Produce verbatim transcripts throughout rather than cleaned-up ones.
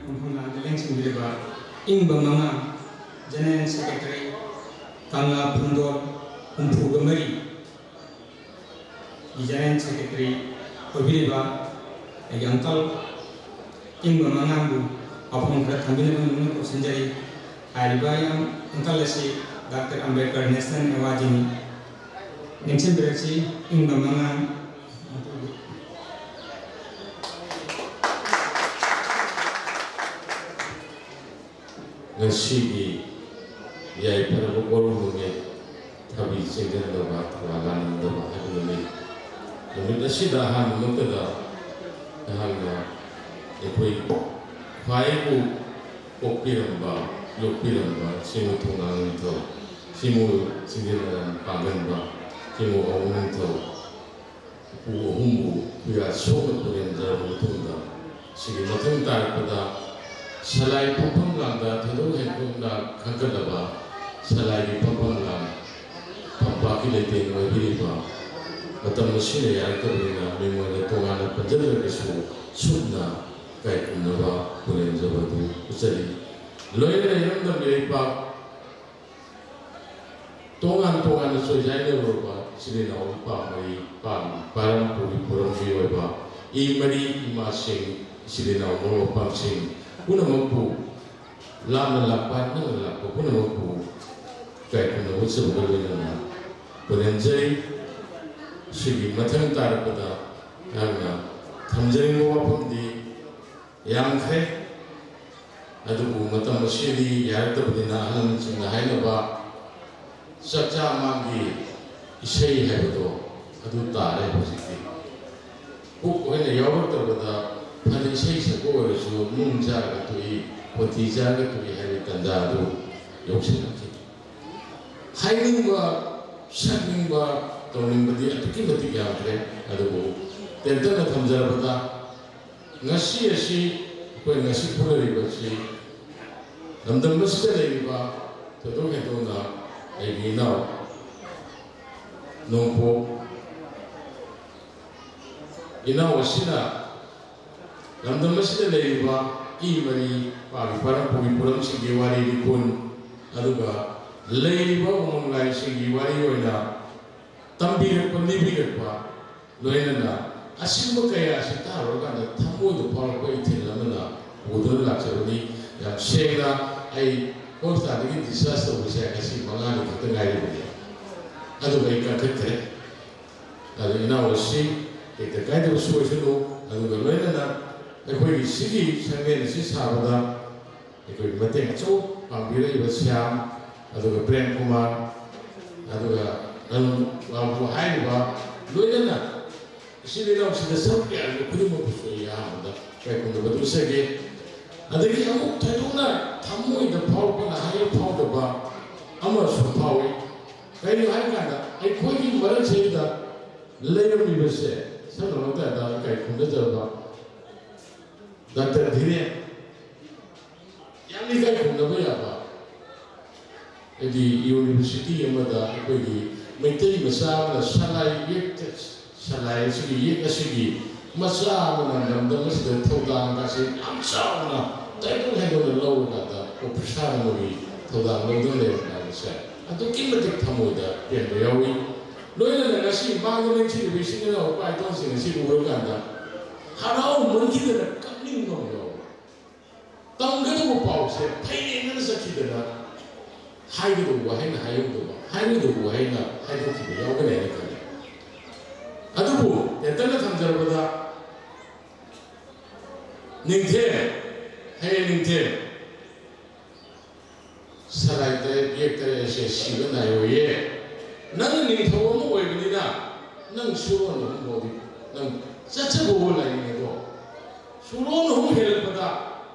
ꯈꯨꯡꯒꯪ ꯂꯥꯟꯗ ꯂꯦꯡꯁꯤꯟꯕꯤꯔꯕ ꯏꯪꯕ ꯃꯉꯥ General Secretary, ꯀꯪꯂꯥ ꯐꯨꯟꯗꯣꯠ ꯍꯨꯝꯐꯨꯒ ꯃꯔꯤ General Secretary ꯑꯣꯏꯕꯤꯔꯤꯕ ꯑꯩꯒꯤ uncle ꯏꯪꯕ ꯃꯉꯥꯡꯕꯨ ꯋꯥꯐꯝ ꯈꯔ ꯊꯝꯕꯤꯅꯕ ꯅꯤꯡꯅ ꯀꯧꯁꯤꯟꯖꯔꯤ꯫ ꯍꯥꯏꯔꯤꯕ ꯌꯥꯝ uncle ꯑꯁꯤ Doctor Ambedkar National Awardꯅꯤ꯫ ꯅꯤꯡꯁꯤꯡꯕꯤꯔꯛꯁꯤ, ꯏꯪꯕ ꯃꯉꯥꯡ꯫ ꯉꯁꯤꯒꯤ ꯌꯥꯏꯐꯔꯕ ꯀꯣꯔꯧ ꯅꯨꯃꯤꯠ, ꯊꯕꯤ ꯆꯦꯟꯒꯟꯗꯕ, ꯊꯧꯔꯥ ꯂꯥꯟꯒꯟꯗꯕ ꯍꯥꯏꯕ ꯅꯨꯃꯤꯠ꯫ ꯅꯨꯃꯤꯠ ꯑꯁꯤꯗ ꯑꯍꯥꯟꯕꯃꯛꯇꯗ ꯑꯩꯍꯥꯛꯅ ꯑꯩꯈꯣꯏ ꯈ꯭ꯋꯥꯏꯕꯨ ꯄꯣꯛꯄꯤꯔꯝꯕ, ꯌꯣꯛꯄꯤꯔꯝꯕ ꯁꯤꯃꯨ ꯊꯣꯡꯉꯥꯡ ꯅꯤꯡꯊꯧ, ꯁꯤꯃꯨ ꯆꯤꯡꯖꯤꯟ ꯅꯔꯥꯟ ꯄꯥꯡꯒꯟꯕ, ꯁꯤꯃꯨ ꯑꯋꯨꯡ ꯅꯤꯡꯊꯧ, ꯎꯄꯨ ꯑꯍꯨꯝꯕꯨ ꯈꯨꯌꯥ ꯁꯣꯛꯅ ꯄꯨꯔꯦꯝꯖꯔꯕ ꯃꯇꯨꯡꯗ, ꯁꯤꯒꯤ ꯃꯊꯪ ꯇꯥꯔꯛꯄꯗ ꯁꯂꯥꯏ ꯐꯝꯐꯝ ꯂꯥꯡꯗ ꯊꯣꯏꯗꯣꯛ ꯍꯦꯟꯗꯣꯛꯅ ꯈꯟꯒꯠꯂꯕ ꯁꯂꯥꯏꯒꯤ ꯐꯝꯐꯝ ꯂꯥꯡ ꯐꯝꯄꯥꯛꯀꯤ ꯂꯩꯇꯦꯡ ꯑꯣꯏꯕꯤꯔꯤꯕ ꯃꯇꯝ ꯑꯁꯤꯅ ꯌꯥꯔꯛꯇꯕꯅꯤꯅ ꯃꯤꯡ ꯑꯣꯏꯅ ꯇꯣꯉꯥꯟꯅ ꯄꯟꯖꯗ꯭ꯔꯒꯁꯨ ꯁꯨꯞꯅ ꯏꯀꯥꯏ ꯈꯨꯝꯅꯕ ꯄꯨꯔꯦꯝꯖꯕ ꯑꯗꯨ ꯎꯠꯆꯔꯤ꯫ ꯂꯣꯏꯅꯅ ꯏꯔꯝꯗꯝ ꯏꯔꯩꯄꯥꯛ ꯇꯣꯉꯥꯟ ꯇꯣꯉꯥꯟꯅ ꯆꯣꯏꯖꯥꯏꯅꯔꯨꯔꯕ ꯏꯆꯤꯜ ꯏꯅꯥꯎ ꯅꯨꯄꯥ ꯃꯔꯤ ꯄꯥꯝꯃꯤ ꯄꯥꯔꯝ ꯄꯨꯔꯤ ꯄꯨꯔꯝꯒꯤ ꯑꯣꯏꯕ ꯏ ꯃꯔꯤ ꯏꯃꯥꯁꯤꯡ ꯏꯆꯤꯜ ꯏꯅꯥꯎ ꯃꯔꯨꯞ ꯃꯄꯥꯡꯁꯤꯡ ꯄꯨꯝꯅꯃꯛꯄꯨ ꯂꯥꯞꯅ ꯂꯥꯛꯄ ꯅꯛꯅ ꯂꯥꯛꯄ ꯄꯨꯝꯅꯃꯛꯄꯨ ꯏꯀꯥꯏ ꯈꯨꯝꯅꯕ ꯎꯠꯆꯕꯒ ꯂꯣꯏꯅꯅ ꯄꯨꯅꯦꯝꯖꯔꯤ꯫ ꯁꯤꯒꯤ ꯃꯊꯪ ꯇꯥꯔꯛꯄꯗ ꯑꯩꯍꯥꯛꯅ ꯊꯝꯖꯅꯤꯡꯕ ꯋꯥꯐꯝꯗꯤ ꯌꯥꯝꯈ꯭ꯔꯦ꯫ ꯑꯗꯨꯕꯨ ꯃꯇꯝ ꯑꯁꯤꯗꯤ ꯌꯥꯔꯛꯇꯕꯅꯤꯅ ꯑꯍꯜ ꯂꯃꯟꯁꯤꯡꯅ ꯍꯥꯏꯅꯕ ꯆꯥꯛꯆꯥ ꯃꯥꯡꯒꯤ ꯏꯁꯩ ꯍꯥꯏꯕꯗꯣ ꯑꯗꯨ ꯇꯥꯔꯦ ꯍꯧꯖꯤꯛꯇꯤ꯫ ꯄꯨꯛ ꯑꯣꯏꯅ ꯌꯥꯎꯔꯛꯇꯕꯗ ꯐꯅ ꯏꯁꯩ ꯁꯛꯄ ꯑꯣꯏꯔꯁꯨ ꯅꯨꯡ ꯆꯥꯔꯒ ꯇꯣꯛꯏ, ꯈꯣꯟꯊꯤ ꯆꯥꯔꯒ ꯇꯣꯛꯏ ꯍꯥꯏꯕꯒꯤ ꯇꯥꯟꯖꯥ ꯑꯗꯨ ꯌꯧꯁꯤꯜꯂꯛꯈꯤ꯫ ꯍꯥꯏꯅꯤꯡꯕ, ꯁꯛꯅꯤꯡꯕ, ꯇꯧꯅꯤꯡꯕꯗꯤ ꯑꯗꯨꯛꯀꯤ ꯃꯇꯤꯛ ꯌꯥꯝꯈ꯭ꯔꯦ꯫ ꯑꯗꯨꯕꯨ ꯇꯦꯟꯇꯛꯅ ꯊꯝꯖꯔꯕꯗ ꯉꯁꯤ ꯑꯁꯤ ꯑꯩꯈꯣꯏ ꯉꯁꯤ ꯐꯨꯅꯔꯤꯕ ꯑꯁꯤ ꯂꯝꯗꯝ ꯑꯁꯤꯗ ꯂꯩꯔꯤꯕ ꯊꯣꯏꯗꯣꯛ ꯍꯦꯟꯗꯣꯛꯅ ꯑꯩꯒꯤ ꯏꯅꯥꯎ ꯅꯣꯡꯄꯣꯛ ꯏꯅꯥꯎ ꯑꯁꯤꯅ ꯂꯝꯗꯝ ꯑꯁꯤꯗ ꯂꯩꯔꯤꯕ ꯏ ꯃꯔꯤ, ꯄꯥꯒꯤ ꯄꯥꯔꯝꯄꯨꯒꯤ ꯄꯨꯔꯝꯁꯤꯡꯒꯤ ꯋꯥꯔꯤ ꯂꯤꯀꯨꯟ, ꯑꯗꯨꯒ ꯂꯩꯔꯤꯕ ꯎꯃꯪ ꯂꯥꯏꯁꯤꯡꯒꯤ ꯋꯥꯔꯤ ꯑꯣꯏꯅ ꯇꯝꯕꯤꯔꯛꯄ, ꯂꯤꯕꯤꯔꯛꯄ, ꯂꯣꯏꯅꯅ ꯑꯁꯤꯒꯨꯝꯕ ꯀꯌꯥ ꯑꯁꯤ ꯇꯥꯔꯨꯔꯀꯥꯟꯗ ꯊꯃꯣꯏꯗ ꯐꯥꯎꯔꯛꯄ ꯏꯊꯤꯜ ꯑꯃꯅ ꯄꯨꯗꯨꯅ ꯂꯥꯛꯆꯕꯅꯤ꯫ ꯌꯥꯝ ꯁꯦꯡꯅ, ꯑꯩ ꯍꯣꯁꯄꯤꯇꯥꯜꯗꯒꯤ ꯗꯤꯁꯆꯥꯔꯖ ꯇꯧꯕꯁꯦ ꯉꯁꯤ ꯃꯉꯥꯅꯤ ꯈꯛꯇ ꯉꯥꯏꯔꯤꯕꯅꯤ, ꯑꯗꯨꯒ ꯑꯩ ꯀꯟꯈꯠꯈ꯭ꯔꯦ꯫ ꯑꯗꯨ ꯏꯅꯥꯎ ꯑꯁꯤ ꯇꯦꯛꯇ ꯀꯥꯏꯗꯕꯁꯨ ꯑꯣꯏꯁꯅꯨ, ꯑꯗꯨꯒ ꯂꯣꯏꯅꯅ ꯑꯩꯈꯣꯏꯒꯤ ꯁꯤꯒꯤ ꯁꯪꯂꯦꯟ ꯑꯁꯤ ꯁꯥꯕꯗ ꯑꯩꯈꯣꯏꯒꯤ ꯃꯇꯦꯡ ꯑꯆꯧꯕ ꯄꯥꯡꯕꯤꯔꯛꯏꯕ ꯁ꯭ꯌꯥꯝ, ꯑꯗꯨꯒ ꯄ꯭ꯔꯦꯝ ꯀꯨꯃꯥꯔ, ꯑꯗꯨꯒ ꯅꯪ ꯕꯥꯕꯨ ꯍꯥꯏꯔꯤꯕ ꯂꯣꯏꯅꯅ ꯏꯆꯤꯜ ꯏꯅꯥꯎꯁꯤꯡꯗ ꯁꯔꯨꯛ ꯌꯥꯔꯤꯕ ꯈꯨꯗꯤꯡꯃꯛꯄꯨꯁꯨ ꯑꯩ ꯑꯍꯥꯟꯕꯗ ꯏꯀꯥꯏ ꯈꯨꯝꯅꯕ ꯎꯠꯆꯒꯦ꯫ ꯑꯗꯒꯤ ꯑꯃꯨꯛ ꯊꯣꯏꯗꯣꯛꯅ ꯊꯃꯣꯏꯗ ꯐꯥꯎꯕ, ꯅꯍꯥꯏꯗ ꯐꯥꯎꯗꯕ ꯑꯃꯁꯨ ꯐꯥꯎꯏ꯫ ꯀꯔꯤꯒꯤꯅꯣ ꯍꯥꯏꯔꯀꯥꯟꯗ ꯑꯩꯈꯣꯏꯒꯤ ꯃꯔꯛꯁꯤꯗ ꯂꯩꯔꯝꯃꯤꯕꯁꯦ, ꯁꯝꯅ ꯍꯥꯏꯔꯕꯗ ꯏꯀꯥꯏ ꯈꯨꯝꯅꯖꯔꯕ ꯗꯥꯛꯇꯔ ꯙꯤꯔꯦꯟ, ꯌꯥꯝꯅ ꯏꯀꯥꯏ ꯈꯨꯝꯅꯕ ꯌꯥꯕ꯫ ꯍꯥꯏꯗꯤ ꯌꯨꯅꯤꯚꯔꯁꯤꯇꯤ ꯑꯃꯗ ꯑꯩꯈꯣꯏꯒꯤ ꯃꯩꯇꯩ ꯃꯆꯥ ꯑꯃꯅ ꯁꯂꯥꯏ ꯌꯦꯛꯇ, ꯁꯂꯥꯏ ꯑꯁꯤꯒꯤ ꯌꯦꯛ ꯑꯁꯤꯒꯤ ꯃꯆꯥ ꯑꯃꯅ ꯂꯝꯗꯝ ꯑꯁꯤꯗ ꯊꯧꯗꯥꯡ ꯑꯁꯤ ꯌꯥꯝ ꯆꯥꯎꯅ ꯇꯥꯏꯕꯪ ꯍꯦꯟꯗꯣꯛꯅ ꯂꯧꯔꯀꯥꯟꯗ ꯑꯣꯐꯤꯁꯥꯔ ꯑꯃꯒꯤ ꯊꯧꯗꯥꯡ ꯂꯧꯗꯨꯅ ꯂꯩꯔꯝꯕ ꯍꯥꯏꯕꯁꯦ ꯑꯗꯨꯛꯀꯤ ꯃꯇꯤꯛ ꯊꯃꯣꯏꯗ ꯄꯦꯟꯕ ꯌꯥꯎꯏ꯫ ꯂꯣꯏꯅꯅ ꯉꯁꯤ ꯃꯥꯡꯗ ꯂꯦꯡꯁꯤꯜꯂꯤꯕ ꯏꯆꯤꯟ ꯏꯅꯥꯎ ꯏꯄꯥ ꯏꯄꯨꯁꯤꯡ ꯑꯁꯤꯕꯨ ꯎꯔꯀꯥꯟꯗ ꯍꯔꯥꯎꯃꯟꯈꯤꯗꯅ ꯀꯞꯅꯤꯡꯕ ꯑꯃ ꯌꯥꯎꯏ꯫ ꯇꯝꯒꯗꯧꯕ ꯄꯥꯎꯁꯦ ꯐꯩꯔꯦꯡꯅꯅ ꯆꯠꯈꯤꯗꯅ ꯍꯥꯏꯒꯗꯧꯕ ꯋꯥꯍꯩꯅ ꯍꯥꯏꯍꯧꯗꯕ, ꯍꯥꯏꯔꯣꯏꯗꯧꯕ ꯋꯥꯍꯩꯅ ꯍꯥꯏꯗꯣꯛꯈꯤꯕ ꯌꯥꯎꯒꯅꯤ ꯍꯥꯏꯅ ꯈꯜꯂꯤ꯫ ꯑꯗꯨꯕꯨ ꯇꯦꯟꯇꯛꯅ ꯊꯝꯖꯔꯕꯗ, ꯅꯤꯡꯊꯦꯝ, ꯍꯌꯦꯡ ꯅꯤꯡꯊꯦꯝ ꯁꯂꯥꯏ ꯇꯔꯦꯠ ꯌꯦꯛ ꯇꯔꯦꯠ ꯑꯁꯦ ꯁꯤꯕ ꯅꯥꯏꯔꯣꯏꯌꯦ꯫ ꯅꯪ ꯅꯤꯡꯊꯧ ꯑꯃ ꯑꯣꯏꯕꯅꯤꯅ ꯅꯪ ꯁꯨꯔꯣꯟ ꯑꯍꯨꯝ ꯐꯥꯎꯗꯤ ꯅꯪ ꯆꯠꯆꯈꯣ ꯂꯥꯏꯅꯤꯡ ꯑꯗꯣ꯫ ꯁꯨꯔꯣꯟ ꯑꯍꯨꯝ ꯍꯦꯜꯂꯛꯄꯗ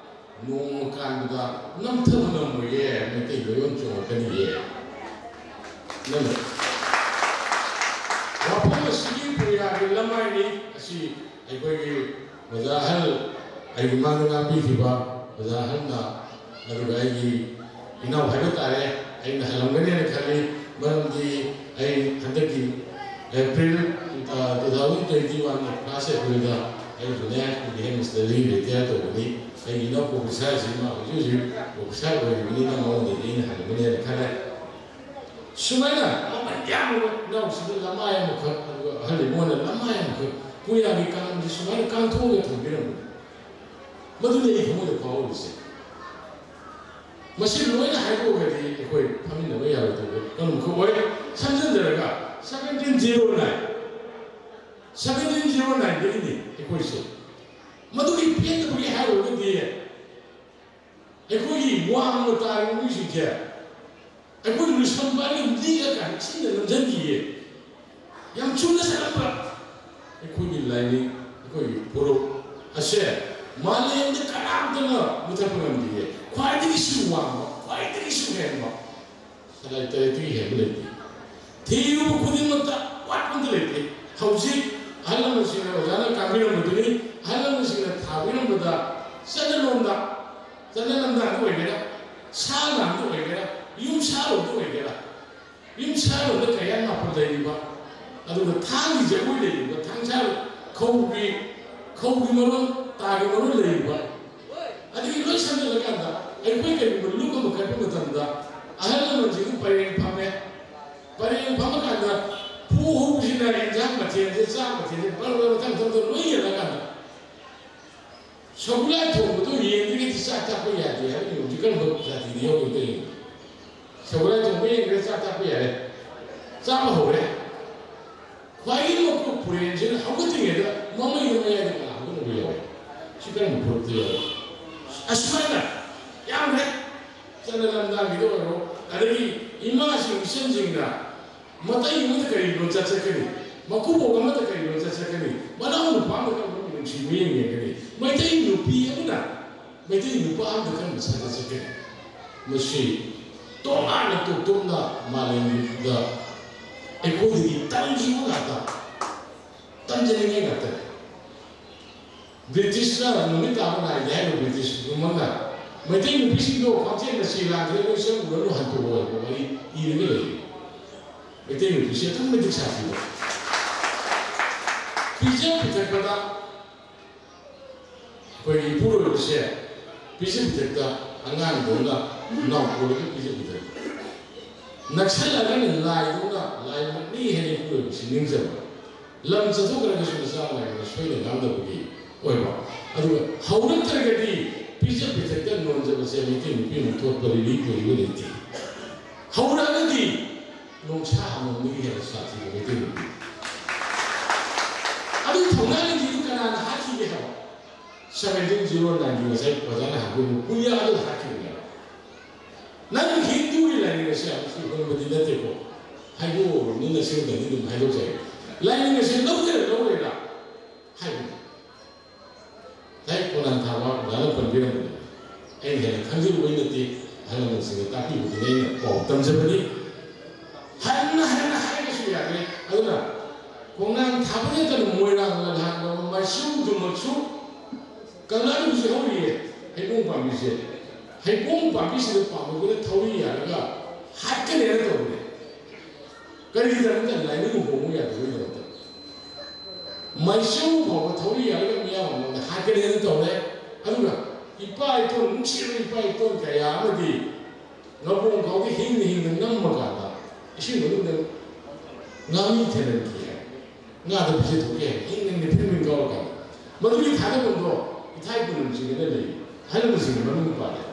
ꯅꯣꯡꯃ ꯀꯥꯟꯕꯗ ꯅꯝꯊꯕ ꯉꯝꯃꯣꯏꯌꯦ, ꯃꯩꯇꯩ ꯂꯣꯏꯌꯣꯟ ꯆꯣꯡꯉꯛꯀꯅꯤꯌꯦ꯫ ꯅꯪ ꯋꯥꯐꯝ ꯑꯁꯤꯒꯤ ꯄꯨꯔꯤꯌꯥꯒꯤ ꯂꯃꯥꯏꯅꯤ ꯑꯁꯤ ꯑꯩꯈꯣꯏꯒꯤ ꯑꯣꯖꯥ ꯑꯍꯜ, ꯑꯩꯒꯤ ꯃꯥꯡꯗ ꯉꯥꯛꯄꯤꯈꯤꯕ ꯑꯣꯖꯥ ꯑꯍꯜꯅ, ꯑꯗꯨꯒ ꯑꯩꯒꯤ ꯏꯅꯥꯎ ꯍꯥꯏꯕ ꯇꯥꯔꯦ, ꯑꯩꯅ ꯍꯜꯂꯝꯒꯅꯦꯅ ꯈꯜꯂꯤ꯫ ꯃꯔꯝꯗꯤ ꯑꯩ ꯍꯟꯗꯛꯀꯤ ꯑꯦꯄ꯭ꯔꯤꯜ, ꯑ, two thousand twenty one class April ꯗ ꯑꯩ ꯖꯨꯅꯤꯌꯔ ꯏꯟꯗꯤꯌꯟ ꯃꯤꯁꯅꯔꯤ ꯔꯤꯇꯥꯌꯔ ꯇꯧꯕꯅꯤ꯫ ꯑꯩꯒꯤ ꯏꯅꯥꯎꯄꯥ ꯑꯣꯐꯤꯁꯥꯔꯁꯤ ꯃꯥ ꯍꯧꯖꯤꯛ ꯍꯧꯖꯤꯛ ꯑꯣꯐꯤꯁꯥꯔ ꯑꯣꯏꯔꯤꯕꯅꯤꯅ ꯃꯉꯣꯟꯗꯒꯤ ꯑꯩꯅ ꯍꯟꯕꯅꯦꯅ ꯈꯜꯂꯦ꯫ ꯁꯨꯃꯥꯏꯅ ꯃꯃꯜ ꯌꯥꯝꯂꯕ ꯏꯅꯥꯎꯁꯤꯗ ꯂꯃꯥꯏ ꯑꯃꯈꯛ, ꯑꯗꯨꯒ ꯑꯍꯜ ꯏꯃꯣꯟꯅ ꯂꯃꯥꯏ ꯑꯃꯈꯛ ꯄꯨꯌꯥꯒꯤ ꯀꯥꯡꯁꯤ ꯁꯨꯃꯥꯏꯅ ꯀꯥꯡꯊꯣꯛꯑꯒ ꯊꯝꯕꯤꯔꯝꯕꯅꯤ꯫ ꯃꯗꯨꯅꯤ ꯑꯩ ꯊꯃꯣꯏꯗ ꯐꯥꯎꯔꯤꯁꯦ꯫ ꯃꯁꯤ ꯂꯣꯏꯅ ꯍꯥꯏꯗꯣꯛꯑꯒꯗꯤ ꯑꯩꯈꯣꯏ ꯐꯝꯃꯤꯟꯅꯕ ꯌꯥꯔꯣꯏꯗꯧꯕ ꯀꯩꯅꯣꯝꯈꯛ ꯑꯣꯏ꯫ ꯁꯝꯖꯤꯟꯖꯔꯒ seventeen zero nine, seventeen zero nine ꯗꯒꯤꯅꯤ ꯑꯩꯈꯣꯏꯁꯦ꯫ ꯃꯗꯨꯒꯤ ꯄꯦꯟꯗꯕꯒꯤ ꯍꯥꯏꯔꯨꯔꯒꯗꯤ ꯑꯩꯈꯣꯏꯒꯤ ꯋꯥꯡꯃ ꯇꯥꯔꯤꯕ ꯃꯤꯁꯤꯡꯁꯦ ꯑꯩꯈꯣꯏ ꯂꯨꯁꯝꯕ ꯑꯅꯤ ꯂꯤꯛꯑꯀꯥꯟꯗ ꯏꯁꯤꯡꯗ ꯅꯝꯁꯤꯟꯈꯤꯌꯦ꯫ ꯌꯥꯝ ꯆꯨꯝꯅ ꯆꯠꯂꯝꯕ ꯑꯩꯈꯣꯏꯒꯤ ꯂꯥꯏꯅꯤꯡ, ꯑꯩꯈꯣꯏꯒꯤ ꯐꯨꯔꯨꯞ ꯑꯁꯦ ꯃꯥꯂꯦꯝꯗ ꯀꯅꯥꯝꯇꯅ ꯃꯨꯊꯠꯄ ꯉꯝꯗꯤꯌꯦ꯫ ꯈ꯭ꯋꯥꯏꯗꯒꯤꯁꯨ ꯋꯥꯡꯕ, ꯈ꯭ꯋꯥꯏꯗꯒꯤꯁꯨ ꯍꯦꯟꯕ ꯁꯂꯥꯏ ꯇꯔꯦꯠꯇꯒꯤ ꯍꯦꯟꯕ ꯂꯩꯇꯦ꯫ ꯊꯤꯔꯨꯕ ꯈꯨꯗꯤꯡꯃꯛꯇ ꯋꯥꯠꯄ ꯑꯝꯇ ꯂꯩꯇꯦ꯫ ꯍꯧꯖꯤꯛ ꯑꯍꯜ ꯂꯃꯟꯁꯤꯡꯅ, ꯑꯣꯖꯥꯅ ꯀꯥꯕꯤꯔꯝꯕꯗꯨꯅꯤ, ꯑꯍꯜ ꯂꯃꯟꯁꯤꯡꯅ ꯊꯥꯕꯤꯔꯝꯕꯗ ꯆꯠꯅꯂꯣꯟꯗ, ꯆꯠꯅꯂꯝꯗꯥꯗ ꯑꯣꯏꯒꯦꯔꯥ, ꯁꯥ ꯂꯥꯟꯗ ꯑꯣꯏꯒꯦꯔꯥ, ꯌꯨꯝ ꯁꯥꯔꯣꯝꯗ ꯑꯣꯏꯒꯦꯔꯥ, ꯌꯨꯝ ꯁꯥꯔꯣꯝꯗ ꯀꯌꯥ ꯅꯥꯄꯜ ꯂꯩꯔꯤꯕ, ꯑꯗꯨꯒ ꯊꯥꯡꯒꯤ ꯖꯒꯣꯏ ꯂꯩꯔꯤꯕ, ꯊꯥꯡꯁꯥ ꯈꯧꯒꯤ, ꯈꯧꯒꯤ ꯃꯔꯣꯟ, ꯇꯥꯒꯤ ꯃꯔꯣꯟ ꯂꯩꯔꯤꯕ, ꯑꯗꯒꯤ ꯂꯣꯏ ꯁꯝꯖꯜꯂꯀꯥꯟꯗ ꯑꯩꯈꯣꯏ ꯀꯔꯤꯒꯨꯝꯕ ꯂꯨꯞ ꯑꯃ ꯀꯠꯄ ꯃꯇꯝꯗ ꯑꯍꯜ ꯂꯃꯟꯁꯤꯡꯗꯨ ꯄꯔꯦꯡ ꯐꯝꯃꯦ꯫ ꯄꯔꯦꯡ ꯐꯝꯃꯀꯥꯟꯗ ꯐꯨ ꯍꯧꯕꯁꯤꯅ ꯌꯦꯟꯁꯥꯡ ꯃꯊꯦꯜꯁꯦ, ꯆꯥꯛ ꯃꯊꯦꯜꯁꯦ ꯕꯔ ꯕꯔ ꯃꯊꯪ ꯃꯊꯪ ꯂꯣꯏ ꯌꯦꯜꯂꯀꯥꯟꯗ ꯁꯒꯣꯜ ꯊꯣꯡꯕꯗꯣ ꯌꯦꯡꯗ꯭ꯔꯤꯉꯩꯗ ꯆꯥꯛ ꯆꯥꯕ ꯌꯥꯗꯦ ꯍꯥꯏꯕ ꯅꯤꯌꯣꯝꯁꯦ ꯀꯔꯝꯕ ꯖꯥꯇꯤꯗ ꯌꯥꯎꯒꯦ ꯑꯝꯇ ꯌꯦꯡꯉꯨ꯫ ꯁꯒꯣꯜ ꯊꯣꯡꯕ ꯌꯦꯡꯗ꯭ꯔꯤꯉꯩꯗ ꯆꯥꯛ ꯆꯥꯕ ꯌꯥꯔꯦ꯫ ꯆꯥꯕ ꯍꯧꯔꯦ꯫ ꯈ꯭ꯋꯥꯏꯗꯒꯤ ꯃꯀꯣꯛ ꯄꯨꯔꯦꯟꯁꯤꯅ ꯍꯧꯒꯠꯇ꯭ꯔꯤꯉꯩꯗ ꯃꯃꯩꯒꯤ ꯃꯌꯥꯏꯗ ꯀꯅꯥ ꯍꯧꯒꯠꯅꯕ ꯌꯥꯎꯋꯦ? ꯁꯤ ꯀꯔꯝꯕ ꯐꯨꯔꯨꯞꯇ ꯌꯥꯎꯋꯦ? ꯑꯁꯨꯃꯥꯏꯅ ꯌꯥꯝꯈ꯭ꯔꯦ꯫ ꯆꯠꯅ ꯂꯝꯗꯥꯡꯒꯤꯗ ꯑꯣꯏꯔꯣ, ꯑꯗꯒꯤ ꯏꯃꯥꯁꯤꯡ ꯏꯆꯟꯁꯤꯡꯅ ꯃꯇꯩ ꯑꯃꯗ ꯀꯔꯤ ꯂꯣꯟꯆꯠ ꯆꯠꯀꯅꯤ? ꯃꯀꯨꯕꯣꯛ ꯑꯃꯗ ꯀꯔꯤ ꯂꯣꯟꯆꯠ ꯆꯠꯀꯅꯤ? ꯃꯅꯥꯎ ꯅꯨꯄꯥ ꯑꯃꯗ ꯀꯔꯝꯕ ꯃꯤꯅꯨꯡꯁꯤ ꯃꯤꯠꯌꯦꯡ ꯌꯦꯡꯒꯅꯤ? ꯃꯩꯇꯩ ꯅꯨꯄꯤ ꯑꯃꯅ ꯃꯩꯇꯩ ꯅꯨꯄꯥ ꯑꯃꯗ ꯀꯔꯝꯕ ꯁꯥꯖꯠ ꯆꯠꯀꯅꯤ? ꯃꯁꯤ ꯇꯣꯉꯥꯟꯅ ꯇꯣꯞ ꯇꯣꯞꯅ ꯃꯥꯂꯦꯝꯗ ꯑꯩꯈꯣꯏꯗꯒꯤ ꯇꯝꯈꯤꯕ ꯉꯥꯛꯇ, ꯇꯝꯖꯅꯤꯡꯉꯥꯏ ꯉꯥꯛꯇꯅꯤ꯫ ꯕ꯭ꯔꯤꯇꯤꯁꯅ ꯅꯨꯃꯤꯠ ꯇꯥꯕ ꯅꯥꯏꯗꯦ ꯍꯥꯏꯕ ꯕ꯭ꯔꯤꯇꯤꯁ ꯒꯣꯚꯔꯟꯃꯦꯟꯠꯅ ꯃꯩꯇꯩ ꯅꯨꯄꯤꯁꯤꯡꯗꯣ ꯈ꯭ꯋꯥꯡꯆꯦꯟꯗ ꯁꯤꯔꯥꯟꯗ ꯂꯣꯏ ꯆꯪꯉꯨꯔꯅꯨ, ꯍꯟꯗꯣꯛꯑꯣ ꯍꯥꯏꯕ ꯋꯥꯔꯤ ꯏꯔꯒ ꯂꯩ꯫ ꯃꯩꯇꯩ ꯅꯨꯄꯤꯁꯦ ꯑꯗꯨꯛꯀꯤ ꯃꯇꯤꯛ ꯁꯥꯊꯤꯕ꯫ ꯄꯤꯖ ꯄꯤꯊꯛꯄꯗ ꯑꯩꯈꯣꯏꯒꯤ ꯏꯄꯨꯔꯣꯏꯕꯁꯦ ꯄꯤꯖ ꯄꯤꯊꯛꯇ ꯑꯉꯥꯡꯗꯧꯅ ꯅꯥꯎ ꯀꯣꯜꯂꯒ ꯄꯤꯖ ꯄꯤꯊꯛ ꯅꯛꯁꯜꯂꯒꯅ ꯂꯥꯏꯗꯧꯅ ꯂꯥꯏꯃꯛꯅꯤ ꯍꯥꯏꯅ ꯏꯄꯨꯔꯣꯏꯕꯁꯤ ꯅꯤꯡꯖꯕ꯫ ꯂꯝ ꯆꯠꯊꯣꯛꯈ꯭ꯔꯒꯁꯨ ꯃꯆꯥ ꯃꯌꯥꯝꯅ ꯁꯣꯏꯅ ꯉꯥꯡꯗꯕꯒꯤ ꯑꯣꯏꯕ꯫ ꯑꯗꯨꯒ ꯍꯧꯔꯛꯇ꯭ꯔꯒꯗꯤ ꯄꯤꯖ ꯄꯤꯊꯛꯇ ꯅꯣꯟꯖꯕꯁꯦ ꯃꯩꯇꯩ ꯅꯨꯄꯤꯅ ꯊꯣꯠꯄ ꯔꯤꯂꯤꯐ ꯑꯣꯏꯕ ꯂꯩꯇꯦ꯫ ꯍꯧꯔꯛꯑꯒꯗꯤ ꯅꯣꯡꯁꯥ ꯑꯃꯃꯝꯗꯒꯤ ꯍꯦꯟꯅ ꯁꯥꯊꯤꯕ ꯃꯩꯇꯩ ꯅꯨꯄꯤ꯫ ꯑꯗꯨꯒꯤ ꯊꯧꯅꯥ ꯂꯤꯡꯖꯦꯜꯗꯨ ꯀꯅꯥꯅ ꯍꯥꯠꯈꯤꯒꯦ ꯍꯥꯏꯕ? ꯁꯕꯦꯟꯇꯤꯟ ꯖꯤꯔꯣ ꯅꯥꯏꯟꯒꯤ ꯉꯁꯥꯏ ꯑꯣꯖꯥꯅ ꯍꯥꯏꯕꯤꯔꯤꯕ ꯄꯨꯌꯥꯗꯨ ꯍꯥꯠꯈꯤꯕꯅꯦꯕ꯫ ꯅꯪ ꯍꯤꯟꯗꯨꯒꯤ ꯂꯥꯏꯅꯤꯡ ꯑꯁꯤ ꯌꯥꯝ ꯍꯣꯡꯕꯗꯤ ꯅꯠꯇꯦꯀꯣ꯫ ꯍꯥꯏꯗꯣꯛꯑꯣ, ꯃꯤꯅ ꯁꯤꯃꯇꯪꯗꯤ ꯑꯗꯨꯝ ꯍꯥꯏꯗꯣꯛꯆꯒꯦ꯫ ꯂꯥꯏꯅꯤꯡ ꯑꯁꯤ ꯂꯧꯒꯦꯔꯥ ꯂꯧꯔꯣꯏꯔꯥ ꯍꯥꯏꯕꯅꯤ꯫ ꯉꯁꯥꯏ ꯈꯣꯡꯅꯥꯡ ꯊꯥꯕ ꯑꯣꯖꯥꯅ ꯄꯟꯕꯤꯔꯝꯕꯗꯣ ꯑꯩꯅ ꯍꯦꯟꯅ ꯈꯪꯖꯔꯨꯕꯩ ꯅꯠꯇꯦ, ꯑꯍꯜ ꯂꯃꯟꯁꯤꯡꯅ ꯇꯥꯛꯄꯤꯕꯗꯨꯅ ꯑꯩꯅ ꯄꯥꯎ ꯇꯝꯖꯕꯅꯤ꯫ ꯍꯟꯅ ꯍꯟꯅ ꯍꯥꯏꯔꯒꯁꯨ ꯌꯥꯗꯦ꯫ ꯑꯗꯨꯅ ꯈꯣꯡꯅꯥꯡ ꯊꯥꯕ ꯅꯠꯇꯅ ꯃꯣꯏꯔꯥꯡ ꯂꯝꯍꯥꯡ ꯃꯥꯏꯁꯨꯗꯨꯃꯛꯁꯨ ꯀꯪꯂꯥꯗ ꯍꯧꯖꯤꯛ ꯍꯧꯔꯤꯌꯦ ꯍꯩꯕꯣꯡ ꯄꯥꯝꯕꯤꯁꯦ꯫ ꯍꯩꯕꯣꯡ ꯄꯥꯝꯕꯤꯁꯤꯗ ꯄꯥꯝꯕꯗꯨꯅ ꯊꯧꯔꯤ ꯌꯥꯜꯂꯒ ꯍꯥꯠꯀꯅꯦꯅ ꯇꯧꯕꯅꯦ꯫ ꯀꯔꯤꯒꯤꯗꯃꯛꯇ? ꯂꯥꯏꯅꯤꯡ ꯍꯣꯡꯉꯨ ꯌꯥꯗꯕꯒꯤꯗꯃꯛꯇ꯫ ꯃꯥꯏꯁꯨ ꯐꯥꯎꯕ ꯊꯧꯔꯤ ꯌꯥꯜꯂꯒ ꯃꯤꯌꯥꯝ ꯃꯃꯥꯡꯗ ꯍꯥꯠꯀꯅꯦꯅ ꯇꯧꯔꯦ꯫ ꯑꯗꯨꯒ ꯏꯄꯥ ꯏꯄꯨ, ꯅꯨꯡꯁꯤꯔꯕ ꯏꯄꯥ ꯏꯄꯨ ꯀꯌꯥ ꯑꯃꯗꯤ ꯉꯥꯄꯣꯡ ꯈꯥꯎꯗ ꯍꯤꯡꯅ ꯍꯤꯡꯅ ꯅꯝꯃꯀꯥꯟꯗ ꯏꯁꯤꯡ ꯃꯅꯨꯡꯗ ꯉꯥꯃꯤ ꯊꯦꯡꯅꯈꯤ ꯍꯥꯏ꯫ ꯉꯥꯗ ꯄꯤꯖꯊꯣꯛꯈꯤ ꯍꯥꯏ꯫ ꯍꯤꯡꯅ ꯍꯤꯡꯅ ꯐꯤꯔꯃꯤꯡ ꯀꯥꯎꯔꯀꯥꯟꯗ꯫ ꯃꯗꯨꯒꯤ ꯊꯥꯗꯐꯝꯗꯣ ꯏꯊꯥꯏ ꯈꯨꯅꯝꯁꯤꯡꯗ ꯂꯩ꯫ ꯑꯍꯜ ꯂꯃꯟꯁꯤꯡꯅ ꯃꯃꯤꯡ ꯄꯥꯜꯂꯦ꯫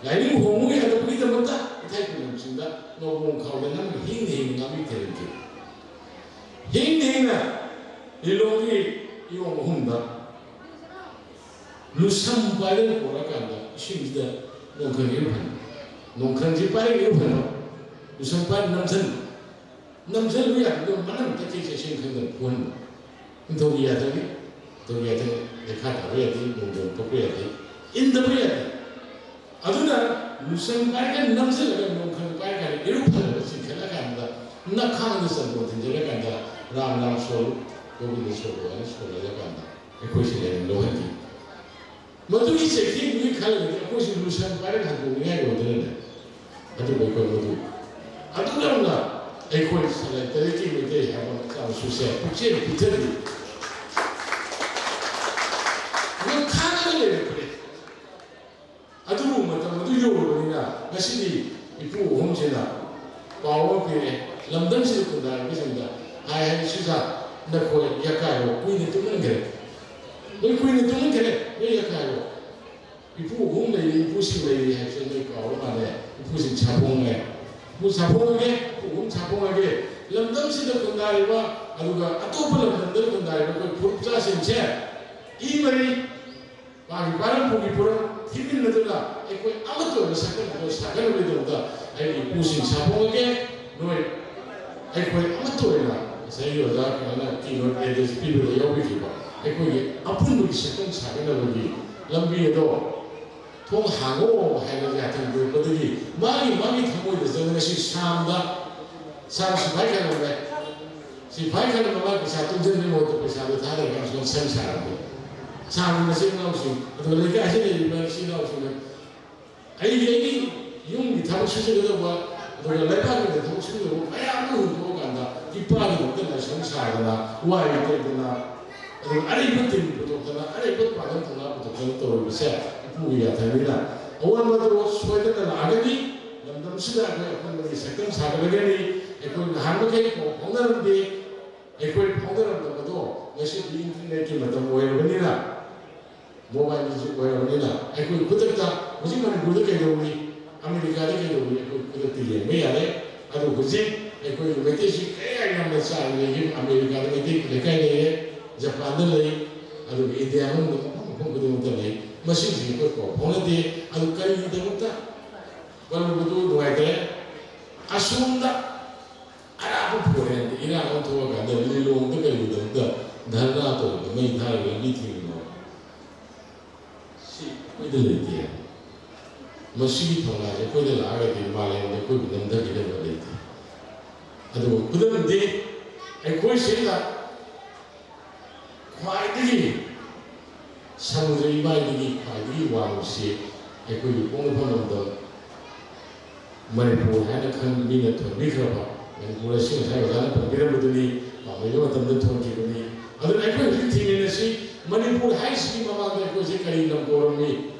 ꯂꯥꯏꯅꯤꯡ ꯍꯣꯡꯕꯒꯤ ꯍꯟꯗꯣꯛꯄꯒꯤꯗꯃꯛꯇ ꯏꯊꯥꯏ ꯈꯨꯅꯝꯁꯤꯡꯗ ꯉꯥꯄꯣꯡ ꯈꯥꯎꯗ ꯅꯝꯃꯒ ꯍꯤꯡꯅ ꯍꯤꯡꯅ ꯉꯥꯃꯤ ꯊꯦꯡꯅꯈꯤ꯫ ꯍꯤꯡꯅ ꯍꯤꯡꯅ ꯂꯤꯂꯣꯡꯒꯤ ꯏꯌꯣꯡ ꯑꯍꯨꯝꯗ ꯂꯨꯁꯝ ꯄꯥꯏꯔꯒ ꯄꯨꯔꯛꯑꯀꯥꯟꯗ ꯏꯁꯤꯡꯁꯤꯗ ꯅꯣꯡꯈꯪ ꯏꯔꯨꯍꯟꯕ꯫ ꯅꯣꯡꯈꯪꯁꯤ ꯄꯥꯏꯔꯒ ꯏꯔꯨꯍꯟꯕ꯫ ꯂꯨꯁꯝ ꯄꯥꯏꯔꯒ ꯅꯝꯁꯤꯟꯕ꯫ ꯅꯝꯁꯤꯟꯕ ꯌꯥꯗꯕꯗꯣ ꯃꯅꯝ ꯇꯠꯈꯩ ꯆꯦꯛꯁꯤꯟ ꯈꯪꯗꯅ ꯐꯨꯍꯟꯕ꯫ ꯅꯤꯡꯊꯧꯒꯤ ꯌꯥꯊꯪꯅꯤ꯫ ꯅꯤꯡꯊꯧꯒꯤ ꯌꯥꯊꯪ ꯂꯩꯈꯥ ꯊꯥꯕ ꯌꯥꯗꯦ, ꯅꯣꯡꯗꯣꯟ ꯄꯛꯄ ꯌꯥꯗꯦ, ꯏꯟꯗꯕ ꯌꯥꯗꯦ꯫ ꯑꯗꯨꯅ ꯂꯨꯁꯟ ꯄꯥꯏꯔꯒ ꯅꯝꯁꯤꯜꯂꯒ ꯅꯣꯡꯈꯪ ꯄꯥꯏꯔꯀꯥꯟꯗ ꯏꯔꯨꯞ ꯐꯖꯅ ꯆꯤꯡꯈꯠꯂꯀꯥꯟꯗ ꯅꯈꯥꯡꯗ ꯆꯟꯗꯣꯟ ꯊꯤꯟꯖꯤꯜꯂꯀꯥꯟꯗ ꯔꯥꯝ ꯔꯥꯝ ꯁꯣꯜꯂꯨ, ꯒꯣꯕꯤꯟꯗ ꯁꯣꯜꯂꯨ ꯍꯥꯏꯅ ꯁꯣꯜꯍꯜꯂꯀꯥꯟꯗ ꯑꯩꯈꯣꯏꯁꯤ ꯂꯥꯏꯅꯤꯡ ꯂꯧꯍꯟꯈꯤ꯫ ꯃꯗꯨꯒꯤ ꯆꯩꯊꯦꯡꯗꯨꯒꯤ ꯈꯜꯂꯒꯗꯤ ꯑꯩꯈꯣꯏꯁꯨ ꯂꯨꯁꯟ ꯄꯥꯏꯔꯒ ꯍꯟꯗꯣꯛꯅꯤꯡꯉꯥꯏ ꯑꯣꯏꯗꯅꯅꯦ꯫ ꯑꯗꯨꯕꯨ ꯑꯩꯈꯣꯏ ꯃꯗꯨ ꯑꯗꯨꯛ ꯌꯥꯝꯅ ꯑꯩꯈꯣꯏ ꯁꯉꯥꯏ ꯇꯔꯦꯠꯀꯤ ꯃꯩꯇꯩ ꯍꯥꯏꯕ ꯃꯆꯥ ꯃꯁꯨꯁꯦ ꯄꯨꯛꯆꯦꯜ ꯄꯤꯛꯊꯕꯤ ꯃꯈꯥꯗ ꯉꯁꯤꯗꯤ ꯏꯄꯨ ꯑꯍꯨꯝꯁꯤꯅ ꯄꯥꯎ ꯑꯃ ꯄꯤꯔꯛꯑꯦ, ꯂꯝꯗꯝꯁꯤꯗ ꯈꯨꯟꯗꯥꯔꯤꯕꯁꯤꯡꯗ ꯍꯥꯏ, ꯍꯥꯏ, "ꯁꯨꯖꯥ, ꯅꯈꯣꯏ ꯌꯥꯀꯥꯏꯔꯣ, ꯀꯨꯏꯅ ꯇꯨꯝꯍꯟꯈ꯭ꯔꯦ, ꯅꯣꯏ ꯀꯨꯏꯅ ꯇꯨꯝꯍꯟꯈ꯭ꯔꯦ, ꯅꯣꯏ ꯌꯥꯀꯥꯏꯔꯣ, ꯏꯄꯨ ꯑꯍꯨꯝ ꯂꯩꯔꯤ, ꯏꯄꯨꯁꯤꯡ ꯂꯩꯔꯤ ꯍꯥꯏꯕꯁꯦ ꯅꯣꯏ ꯀꯥꯎꯔ ꯃꯥꯜꯂꯦ, ꯏꯄꯨꯁꯤꯡ ꯁꯥꯐꯣꯡꯉꯦ, ꯏꯄꯨ ꯁꯥꯐꯣꯡꯉꯒꯦ, ꯏꯄꯨ ꯑꯍꯨꯝ ꯁꯥꯐꯣꯡꯉꯒꯦ, ꯂꯝꯗꯝꯁꯤꯗ ꯈꯨꯟꯗꯥꯔꯤꯕ, ꯑꯗꯨꯒ ꯑꯇꯣꯞꯄ ꯂꯝꯗꯝꯗ ꯈꯨꯟꯗꯥꯔꯤꯕ ꯑꯩꯈꯣꯏ ꯐꯨꯔꯨꯞꯆꯥꯁꯤꯡꯁꯦ ꯏ ꯃꯔꯤ, ꯃꯥꯒꯤ ꯄꯥꯔꯝ ꯄꯨꯒꯤ ꯄꯨꯔꯝ ꯊꯤꯃꯤꯟꯅꯗꯨꯅ ꯑꯩꯈꯣꯏ ꯑꯃꯠꯇ ꯑꯣꯏꯕ ꯁꯛꯇꯝ ꯑꯗꯨ ꯁꯥꯒꯠꯅꯕꯒꯤꯗꯃꯛꯇ ꯑꯩꯒꯤ ꯏꯄꯨꯁꯤꯡ ꯁꯥꯐꯣꯡꯉꯒꯦ, ꯅꯣꯏ ꯑꯩꯈꯣꯏ ꯑꯃꯠꯇ ꯑꯣꯏꯅ ꯉꯁꯥꯏꯒꯤ ꯑꯣꯖꯥ ꯀꯩꯅꯣꯅ keynote address ꯄꯤꯕꯗ ꯌꯥꯎꯕꯤꯈꯤꯕ ꯑꯩꯈꯣꯏꯒꯤ ꯑꯄꯨꯟꯕꯒꯤ ꯁꯛꯇꯝ ꯁꯥꯒꯠꯅꯕꯒꯤ ꯂꯝꯕꯤ ꯑꯗꯣ ꯊꯣꯡ ꯍꯥꯡꯉꯣ" ꯍꯥꯏꯅ ꯌꯥꯊꯪ ꯄꯤꯔꯛꯄꯗꯒꯤ ꯃꯥꯒꯤ, ꯃꯥꯒꯤ ꯊꯃꯣꯏꯗ ꯆꯪꯉꯒ ꯉꯁꯤ ꯁꯥꯝꯗ, ꯁꯥꯝ ꯁꯤꯐꯥꯏ ꯈꯜꯂꯝꯃꯦ꯫ ꯁꯤꯐꯥꯏ ꯈꯜꯂꯝꯕ ꯃꯥꯒꯤ ꯄꯩꯁꯥ ꯇꯨꯡꯁꯤꯟꯕꯒꯤ ꯃꯍꯨꯠꯇ ꯄꯩꯁꯥꯗꯣ ꯊꯥꯗꯔꯒ ꯁꯣꯝ ꯁꯝ ꯁꯥꯔꯝꯃꯦ꯫ ꯁꯥꯝꯒꯤ ꯃꯆꯤꯟ ꯃꯅꯥꯎꯁꯤꯡ, ꯑꯗꯨꯒ ꯂꯩꯀꯥꯏꯁꯤꯗ ꯂꯩꯔꯤꯕ ꯏꯆꯤꯜ ꯏꯅꯥꯎꯁꯤꯡꯅ ꯑꯩꯒꯤ, ꯑꯩꯒꯤ ꯌꯨꯝꯒꯤ ꯊꯕꯛ ꯁꯨꯖꯒꯗꯧꯕ, ꯑꯗꯨꯒ ꯂꯩꯕꯥꯛꯀꯤ ꯑꯣꯏꯅ ꯊꯕꯛ ꯁꯨꯖꯒꯗꯧꯕ ꯃꯌꯥꯝ ꯑꯃ ꯍꯨꯟꯗꯣꯛꯑꯀꯥꯟꯗ ꯏꯄꯥꯒꯤꯗꯃꯛꯇ ꯂꯥꯏꯁꯪ ꯁꯥꯗꯅ, ꯋꯥꯏ ꯇꯩꯗꯅ, ꯑꯗꯨꯒ ꯑꯔꯩꯕ ꯇꯤꯟ ꯄꯨꯊꯣꯛꯇꯅ, ꯑꯔꯩꯕ ꯄꯥꯡꯒꯜ ꯊꯧꯅꯥ ꯄꯨꯊꯣꯛꯇꯅ ꯇꯧꯔꯤꯕꯁꯦ ꯏꯄꯨꯒꯤ ꯌꯥꯊꯪꯅꯤꯅ ꯑꯑꯣꯟꯕꯗꯨ ꯁꯣꯏꯗꯅ ꯂꯥꯛꯑꯒꯅꯤ꯫ ꯂꯝꯗꯝꯁꯤꯗ ꯑꯩꯈꯣꯏ ꯑꯄꯨꯟꯕꯒꯤ ꯁꯛꯇꯝ ꯁꯥꯒꯠꯂꯒꯅꯤ꯫ ꯑꯩꯈꯣꯏ ꯅꯍꯥꯟꯃꯈꯩ ꯄꯥꯎ ꯐꯥꯎꯅꯔꯝꯗꯦ꯫ ꯑꯩꯈꯣꯏ ꯐꯥꯎꯅꯔꯝꯗꯕꯗꯣ ꯉꯁꯤꯗꯤ internet ꯀꯤ ꯃꯇꯝ ꯑꯣꯏꯔꯕꯅꯤꯅ, mobile ꯀꯤ ꯖꯨꯒ ꯑꯣꯏꯔꯕꯅꯤꯅ, ꯑꯩꯈꯣꯏ ꯈꯨꯗꯛꯇ ꯍꯧꯖꯤꯛ ꯃꯅꯤꯄꯨꯔꯗ ꯀꯩꯗꯧꯔꯤ, ꯑꯃꯦꯔꯤꯀꯥꯗ ꯀꯩꯗꯧꯔꯤ, ꯑꯩꯈꯣꯏ ꯈꯨꯗꯛꯇ ꯌꯦꯡꯕ ꯌꯥꯔꯦ꯫ ꯑꯗꯨ ꯍꯧꯖꯤꯛ ꯑꯩꯈꯣꯏꯒꯤ ꯃꯩꯇꯩꯁꯤ ꯀꯌꯥ ꯌꯥꯝꯅ ꯆꯥꯎꯅ ꯂꯩꯒꯦ, ꯑꯃꯦꯔꯤꯀꯥꯗ ꯃꯩꯇꯩ ꯂꯩꯀꯥꯏ ꯂꯩꯔꯦ, ꯖꯄꯥꯟꯗ ꯂꯩ, ꯑꯗꯨꯒ ꯏꯟꯗꯤꯌꯥ ꯃꯅꯨꯡꯗ ꯃꯐꯝ, ꯃꯐꯝ ꯈꯨꯗꯤꯡꯃꯛꯇ ꯂꯩ꯫ ꯃꯁꯤꯡꯁꯤ ꯑꯩꯈꯣꯏ ꯄꯥꯎ ꯐꯥꯎꯅꯗꯦ꯫ ꯑꯗꯨ ꯀꯔꯤꯒꯤꯗꯃꯛꯇ ꯄꯜꯂꯨꯕꯗꯨ ꯅꯨꯡꯉꯥꯏꯇ꯭ꯔꯦ꯫ ꯑꯁꯣꯝꯗ ꯑꯔꯥꯞꯄ foreign ꯗ ꯏꯔꯥꯡ ꯑꯃ ꯊꯣꯛꯑꯀꯥꯟꯗ ꯂꯤꯂꯣꯡꯗ ꯀꯔꯤꯒꯤꯗꯃꯛꯇ ꯙꯔꯅꯥ ꯇꯧꯔꯒ ꯃꯩ ꯊꯥꯔꯒ ꯂꯝꯕꯤ ꯊꯤꯡꯉꯤꯅꯣ? ꯁꯤ ꯑꯩꯈꯣꯏꯗ ꯂꯩꯇꯦ꯫ ꯃꯁꯤꯒꯤ ꯊꯧꯅꯥꯁꯦ ꯑꯩꯈꯣꯏꯗ ꯂꯥꯛꯑꯒꯗꯤ ꯃꯥꯂꯦꯝꯗ ꯑꯩꯈꯣꯏꯕꯨ ꯅꯝꯊꯈꯤꯅꯕ ꯂꯩꯇꯦ꯫ ꯑꯗꯨꯒ ꯈꯨꯗꯝꯗꯤ, ꯑꯩꯈꯣꯏ ꯁꯤꯗ ꯈ꯭ꯋꯥꯏꯗꯒꯤ ꯁꯃꯨꯗ꯭ꯔ ꯏꯃꯥꯏꯗꯒꯤ ꯈ꯭ꯋꯥꯏꯗꯒꯤ ꯋꯥꯡꯕꯁꯤ ꯑꯩꯈꯣꯏꯒꯤ ꯄꯣꯛꯅꯐꯝ ꯂꯝꯗꯝ ꯃꯅꯤꯄꯨꯔ ꯍꯥꯏꯅ ꯈꯟ-, ꯃꯤꯅ ꯊꯣꯟꯕꯤꯈ꯭ꯔꯕ ꯃꯅꯤꯄꯨꯔ ꯑꯁꯤ ꯉꯁꯥꯏ ꯑꯣꯖꯥꯅ ꯄꯟꯕꯤꯔꯝꯕꯗꯨꯅꯤ, ꯄꯥꯝꯂꯩꯕ ꯃꯇꯝꯗ ꯊꯣꯟꯈꯤꯕꯅꯤ꯫ ꯑꯗꯨꯅ ꯑꯩꯈꯣꯏ ꯍꯧꯖꯤꯛ ꯊꯤꯃꯤꯟꯅꯁꯤ, ꯃꯅꯤꯄꯨꯔ ꯍꯥꯏꯁꯤꯒꯤ ꯃꯃꯥꯡꯗ ꯑꯩꯈꯣꯏꯁꯦ ꯀꯔꯤ ꯂꯝ ꯀꯧꯔꯝꯃꯤ?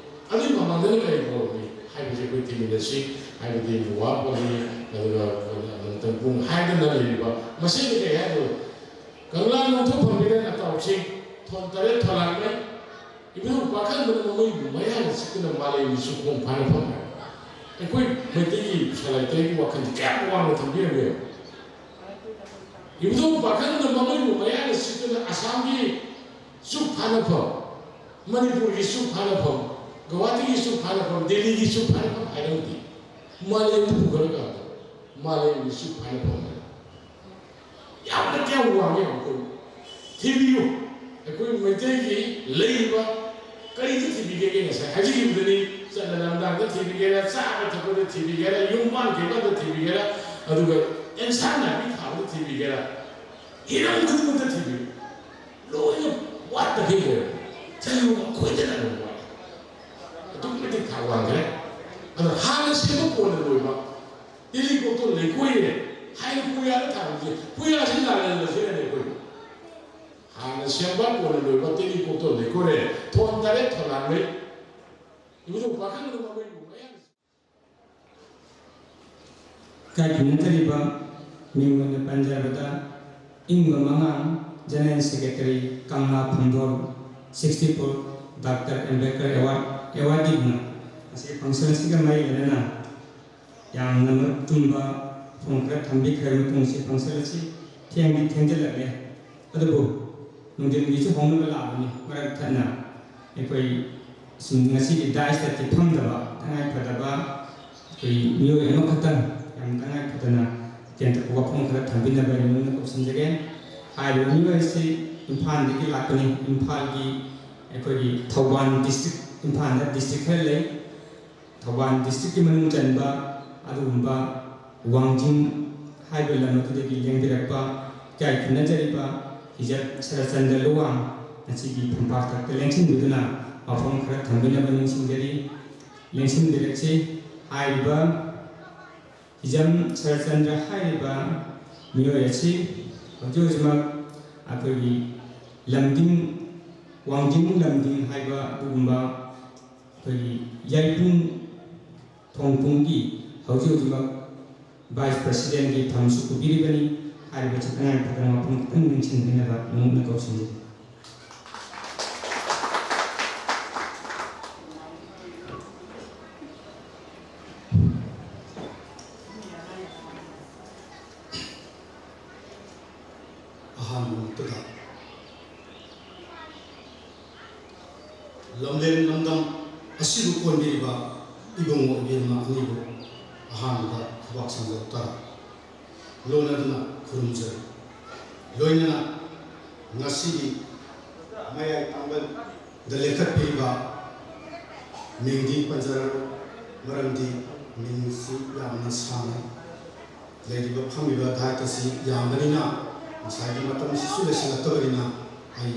ꯑꯗꯨꯒꯤ ꯃꯃꯥꯡꯗꯅ ꯀꯔꯤ ꯀꯧꯔꯝꯃꯤ? ꯍꯥꯏꯕꯁꯦ ꯑꯩꯈꯣꯏ ꯊꯤꯃꯤꯟꯅꯁꯤ꯫ ꯍꯥꯏꯕꯗꯤ ꯋꯥ ꯄꯣꯜꯂꯤ, ꯑꯗꯨꯒ ꯑꯃꯨꯛꯇꯪ ꯄꯨꯡ ꯍꯥꯏꯗꯅ ꯂꯩꯔꯤꯕ ꯃꯁꯤꯗꯤ ꯀꯩ ꯍꯥꯏꯗꯣ? ꯀꯪꯂꯥ ꯅꯣꯡꯊꯣꯛ ꯐꯝꯕꯤꯗ ꯅꯇꯥꯎꯁꯤꯡ ꯊꯣꯟ ꯇꯔꯦꯠ ꯊꯣꯂꯥꯡꯃꯩ ꯏꯕꯨꯙꯧ ꯄꯥꯈꯪꯕꯅ ꯃꯃꯩꯕꯨ ꯃꯌꯥꯅ ꯆꯤꯛꯇꯨꯅ ꯃꯥꯂꯦꯝꯒꯤ ꯆꯨꯛꯐꯣꯡ ꯐꯥꯅ ꯐꯝꯃꯦ꯫ ꯑꯩꯈꯣꯏ ꯃꯩꯇꯩꯒꯤ ꯁꯂꯥꯏ ꯇꯔꯦꯠꯀꯤ ꯋꯥꯈꯜꯁꯤ ꯀꯌꯥꯝ ꯋꯥꯡꯅ ꯊꯝꯕꯤꯔꯝꯒꯦ? ꯏꯕꯨꯙꯧ ꯄꯥꯈꯪꯕꯅ ꯃꯃꯩꯕꯨ ꯃꯌꯥꯅ ꯆꯤꯛꯇꯨꯅ ꯑꯁꯥꯝꯒꯤ ꯆꯨꯛ ꯐꯥꯅꯐꯝ, ꯃꯅꯤꯄꯨꯔꯒꯤ ꯆꯨꯛ ꯐꯥꯅꯐꯝ, ꯒꯧꯍꯥꯇꯤꯒꯤ ꯆꯨꯛ ꯐꯥꯅꯐꯝ, ꯗꯦꯜꯂꯤꯒꯤ ꯆꯨꯛ ꯐꯥꯅꯐꯝ ꯍꯥꯏꯔꯝꯗꯦ꯫ ꯃꯥꯂꯦꯝꯗ ꯄꯨꯈꯠꯂꯀꯥꯟꯗ ꯃꯥꯂꯦꯝꯒꯤ ꯆꯨꯛ ꯐꯥꯅꯐꯝ ꯍꯥꯏ꯫ ꯌꯥꯝꯅ ꯀꯌꯥꯝ ꯋꯥꯡꯉꯦ ꯑꯩꯈꯣꯏ ꯊꯤꯕꯤꯌꯨ꯫ ꯑꯩꯈꯣꯏ ꯃꯩꯇꯩꯒꯤ ꯂꯩꯔꯤꯕ ꯀꯔꯤꯗ ꯊꯤꯕꯤꯒꯦ? ꯉꯁꯥꯏ ꯍꯥꯏꯖꯈꯤꯕꯗꯨꯅꯤ, ꯆꯠꯅ ꯂꯝꯗꯥꯡꯗ ꯊꯤꯕꯤꯒꯦꯔꯥ, ꯆꯥꯕ ꯊꯛꯄꯗ ꯊꯤꯕꯤꯒꯦꯔꯥ, ꯌꯨꯝ ꯄꯥꯟꯈꯤꯕꯗ ꯊꯤꯕꯤꯒꯦꯔꯥ, ꯑꯗꯨꯒ ꯑꯦꯟꯁꯥꯡ ꯅꯥꯄꯤ ꯊꯥꯕꯗ ꯊꯤꯕꯤꯒꯦꯔꯥ, ꯍꯤꯔꯝ ꯈꯨꯗꯤꯡꯃꯛꯇ ꯊꯤꯕꯤꯌꯨ꯫ ꯂꯣꯏꯅ ꯋꯥꯠꯇꯈꯩ ꯂꯩꯔꯝꯃꯤ꯫ ꯊꯤꯌꯨ, ꯑꯩꯈꯣꯏꯗꯅ ꯑꯗꯨꯝ ꯋꯥꯠꯂꯤ꯫ ꯑꯗꯨꯛꯀꯤ ꯃꯇꯤꯛ ꯊꯥꯛ ꯋꯥꯡꯈ꯭ꯔꯦ꯫ ꯑꯗꯣ ꯍꯥꯟꯅ ꯁꯦꯝꯕ ꯀꯣꯟꯅ ꯂꯣꯏꯕ ꯇꯦꯂꯤꯀꯣꯛꯇꯣ ꯂꯩꯀꯣꯏꯔꯦ ꯍꯥꯏꯅ ꯄꯨꯌꯥꯗ ꯊꯥꯔꯝꯁꯦ, ꯄꯨꯌꯥꯁꯤ ꯂꯥꯜꯍꯜꯂꯁꯤꯔꯅꯦ ꯑꯩꯈꯣꯏ? ꯍꯥꯟꯅ ꯁꯦꯝꯕ ꯀꯣꯟꯅ ꯂꯣꯏꯕ ꯇꯦꯂꯤꯀꯣꯛꯇꯣ ꯂꯩꯀꯣꯏꯔꯦ, ꯊꯣꯟ ꯇꯔꯦꯠ ꯊꯣꯂꯥꯡꯃꯩ ꯏꯕꯨꯙꯧ ꯄꯥꯈꯪꯕꯅ ꯃꯃꯩꯕꯨ ꯃꯌꯥꯅ ꯏꯀꯥꯏ ꯈꯨꯝꯅꯖꯔꯤꯕ ꯃꯤꯡ ꯑꯣꯏꯅ ꯄꯟꯖꯔꯕꯗ, ꯏꯪꯕ ꯃꯉꯥꯡ, General Secretary, ꯀꯪꯂꯥ ꯐꯝꯗꯣꯜ, sixty four Doctor Ambedkar Award, awardee ꯅ ꯉꯁꯤ function ꯑꯁꯤꯒ ꯃꯔꯤ ꯂꯩꯅꯅ ꯌꯥꯝꯅ ꯃꯔꯨꯞ ꯆꯨꯝꯕ ꯋꯥꯐꯝ ꯈꯔ ꯊꯝꯕꯤꯈ꯭ꯔꯕ ꯃꯇꯨꯡ ꯑꯁꯤ function ꯑꯁꯤ ꯊꯦꯡꯗꯤ ꯊꯦꯡꯖꯤꯜꯂꯛꯂꯦ꯫ ꯑꯗꯨꯕꯨ ꯅꯨꯡꯊꯤꯜꯒꯤꯁꯨ ꯍꯧꯅꯕ ꯂꯥꯛꯄꯅꯤ꯫ ꯃꯔꯛ ꯊꯠꯅ ꯑꯩꯈꯣꯏ ꯁꯨꯝ ꯉꯁꯤꯒꯤ dais ꯇ ꯐꯝꯗꯕ ꯇꯉꯥꯏ ꯐꯗꯕ ꯑꯩꯈꯣꯏ ꯃꯤꯑꯣꯏ ꯑꯃꯈꯛꯇꯪ ꯌꯥꯝ ꯇꯉꯥꯏ ꯐꯗꯅ ꯇꯦꯟꯇꯛꯄ ꯋꯥꯐꯝ ꯈꯔ ꯊꯝꯕꯤꯅꯕ ꯑꯩꯅ ꯅꯣꯏꯅ ꯀꯧꯁꯤꯟꯖꯒꯦ꯫ ꯍꯥꯏꯔꯤꯕ ꯃꯤꯑꯣꯏ ꯑꯁꯤ ꯏꯝꯐꯥꯜꯗꯒꯤ ꯂꯥꯛꯄꯅꯤ꯫ ꯏꯝꯐꯥꯜꯒꯤ ꯑꯩꯈꯣꯏꯒꯤ ꯊꯧꯕꯥꯜ district, ꯏꯝꯐꯥꯜꯗ district ꯈꯔ ꯂꯩ꯫ ꯊꯧꯕꯥꯜ district ꯀꯤ ꯃꯅꯨꯡ ꯆꯟꯕ ꯑꯗꯨꯒꯨꯝꯕ ꯋꯥꯡꯖꯤꯡ ꯍꯥꯏꯕ ꯂꯝ ꯑꯗꯨꯗꯒꯤ ꯂꯦꯡꯕꯤꯔꯛꯄ ꯏꯀꯥꯏ ꯈꯨꯝꯅꯖꯔꯤꯕ ꯍꯤꯖꯞ ꯁꯔꯠꯆꯟꯗ꯭ꯔ ꯂꯨꯋꯥꯡ ꯉꯁꯤꯒꯤ ꯐꯝꯄꯥꯛꯇ ꯂꯦꯡꯁꯤꯟꯕꯤꯗꯨꯅ ꯋꯥꯐꯝ ꯈꯔ ꯊꯝꯕꯤꯅꯕ ꯅꯤꯡꯁꯤꯡꯖꯔꯤ꯫ ꯂꯦꯡꯁꯤꯟꯕꯤꯔꯛꯁꯤ꯫ ꯍꯥꯏꯔꯤꯕ ꯍꯤꯖꯝ ꯁꯔꯠꯆꯟꯗ꯭ꯔ ꯍꯥꯏꯔꯤꯕ ꯃꯤꯑꯣꯏ ꯑꯁꯤ ꯍꯧꯖꯤꯛ ꯍꯧꯖꯤꯛꯃꯛ ꯑꯩꯈꯣꯏꯒꯤ ꯂꯝꯗꯤꯡ, ꯋꯥꯡꯖꯤꯡ ꯂꯝꯗꯤꯡ ꯍꯥꯏꯕ ꯑꯗꯨꯒꯨꯝꯕ ꯑꯩꯈꯣꯏꯒꯤ ꯌꯥꯏꯄꯨꯡ ꯊꯣꯡꯄꯨꯡꯒꯤ ꯍꯧꯖꯤꯛ ꯍꯧꯖꯤꯛꯃꯛ Vice Presidentꯀꯤ ꯊꯧꯔꯝꯁꯨ ꯄꯨꯕꯤꯔꯤꯕꯅꯤ꯫ ꯍꯥꯏꯔꯤꯕ ꯆꯤꯇꯉꯥꯏ ꯐꯗꯅ ꯋꯥꯐꯝ ꯈꯤꯇꯪ ꯅꯤꯡꯁꯤꯡꯕꯤꯅꯕ ꯅꯣꯡꯃ ꯀꯧꯁꯤꯟꯖꯔꯤ꯫ ꯑꯍꯥꯟꯕ ꯃꯛꯇꯗ ꯂꯝꯂꯦꯟ ꯂꯝꯗꯝ ꯑꯁꯤꯕꯨ ꯀꯣꯟꯕꯤꯔꯤꯕ ꯏꯕꯨꯡꯉꯣ ꯏꯕꯦꯝꯃ ꯑꯅꯤꯕꯨ ꯑꯍꯥꯟꯕꯗ ꯈꯨꯕꯥꯛ ꯁꯟꯗꯣꯛꯇ ꯂꯣꯟꯅꯗꯨꯅ ꯈꯨꯔꯨꯝꯖꯔꯤ꯫ ꯂꯣꯏꯅꯅ ꯉꯁꯤꯒꯤ ꯃꯌꯥꯏ ꯇꯥꯡꯕꯜꯗ ꯂꯦꯡꯈꯠꯄꯤꯔꯤꯕ ꯃꯤꯡꯗꯤ ꯄꯟꯖꯔꯔꯣꯏ, ꯃꯔꯝꯗꯤ ꯃꯤꯡꯁꯤ ꯌꯥꯝꯅ ꯁꯥꯡꯉꯤ꯫ ꯂꯩꯔꯤꯕ ꯐꯝꯃꯤꯕ ꯗꯥꯏꯠ ꯑꯁꯤ ꯌꯥꯝꯕꯅꯤꯅ ꯉꯁꯥꯏꯒꯤ ꯃꯇꯝꯁꯤꯁꯨ ꯂꯩꯁꯤꯜꯂꯛꯇꯕꯅꯤꯅ ꯑꯩ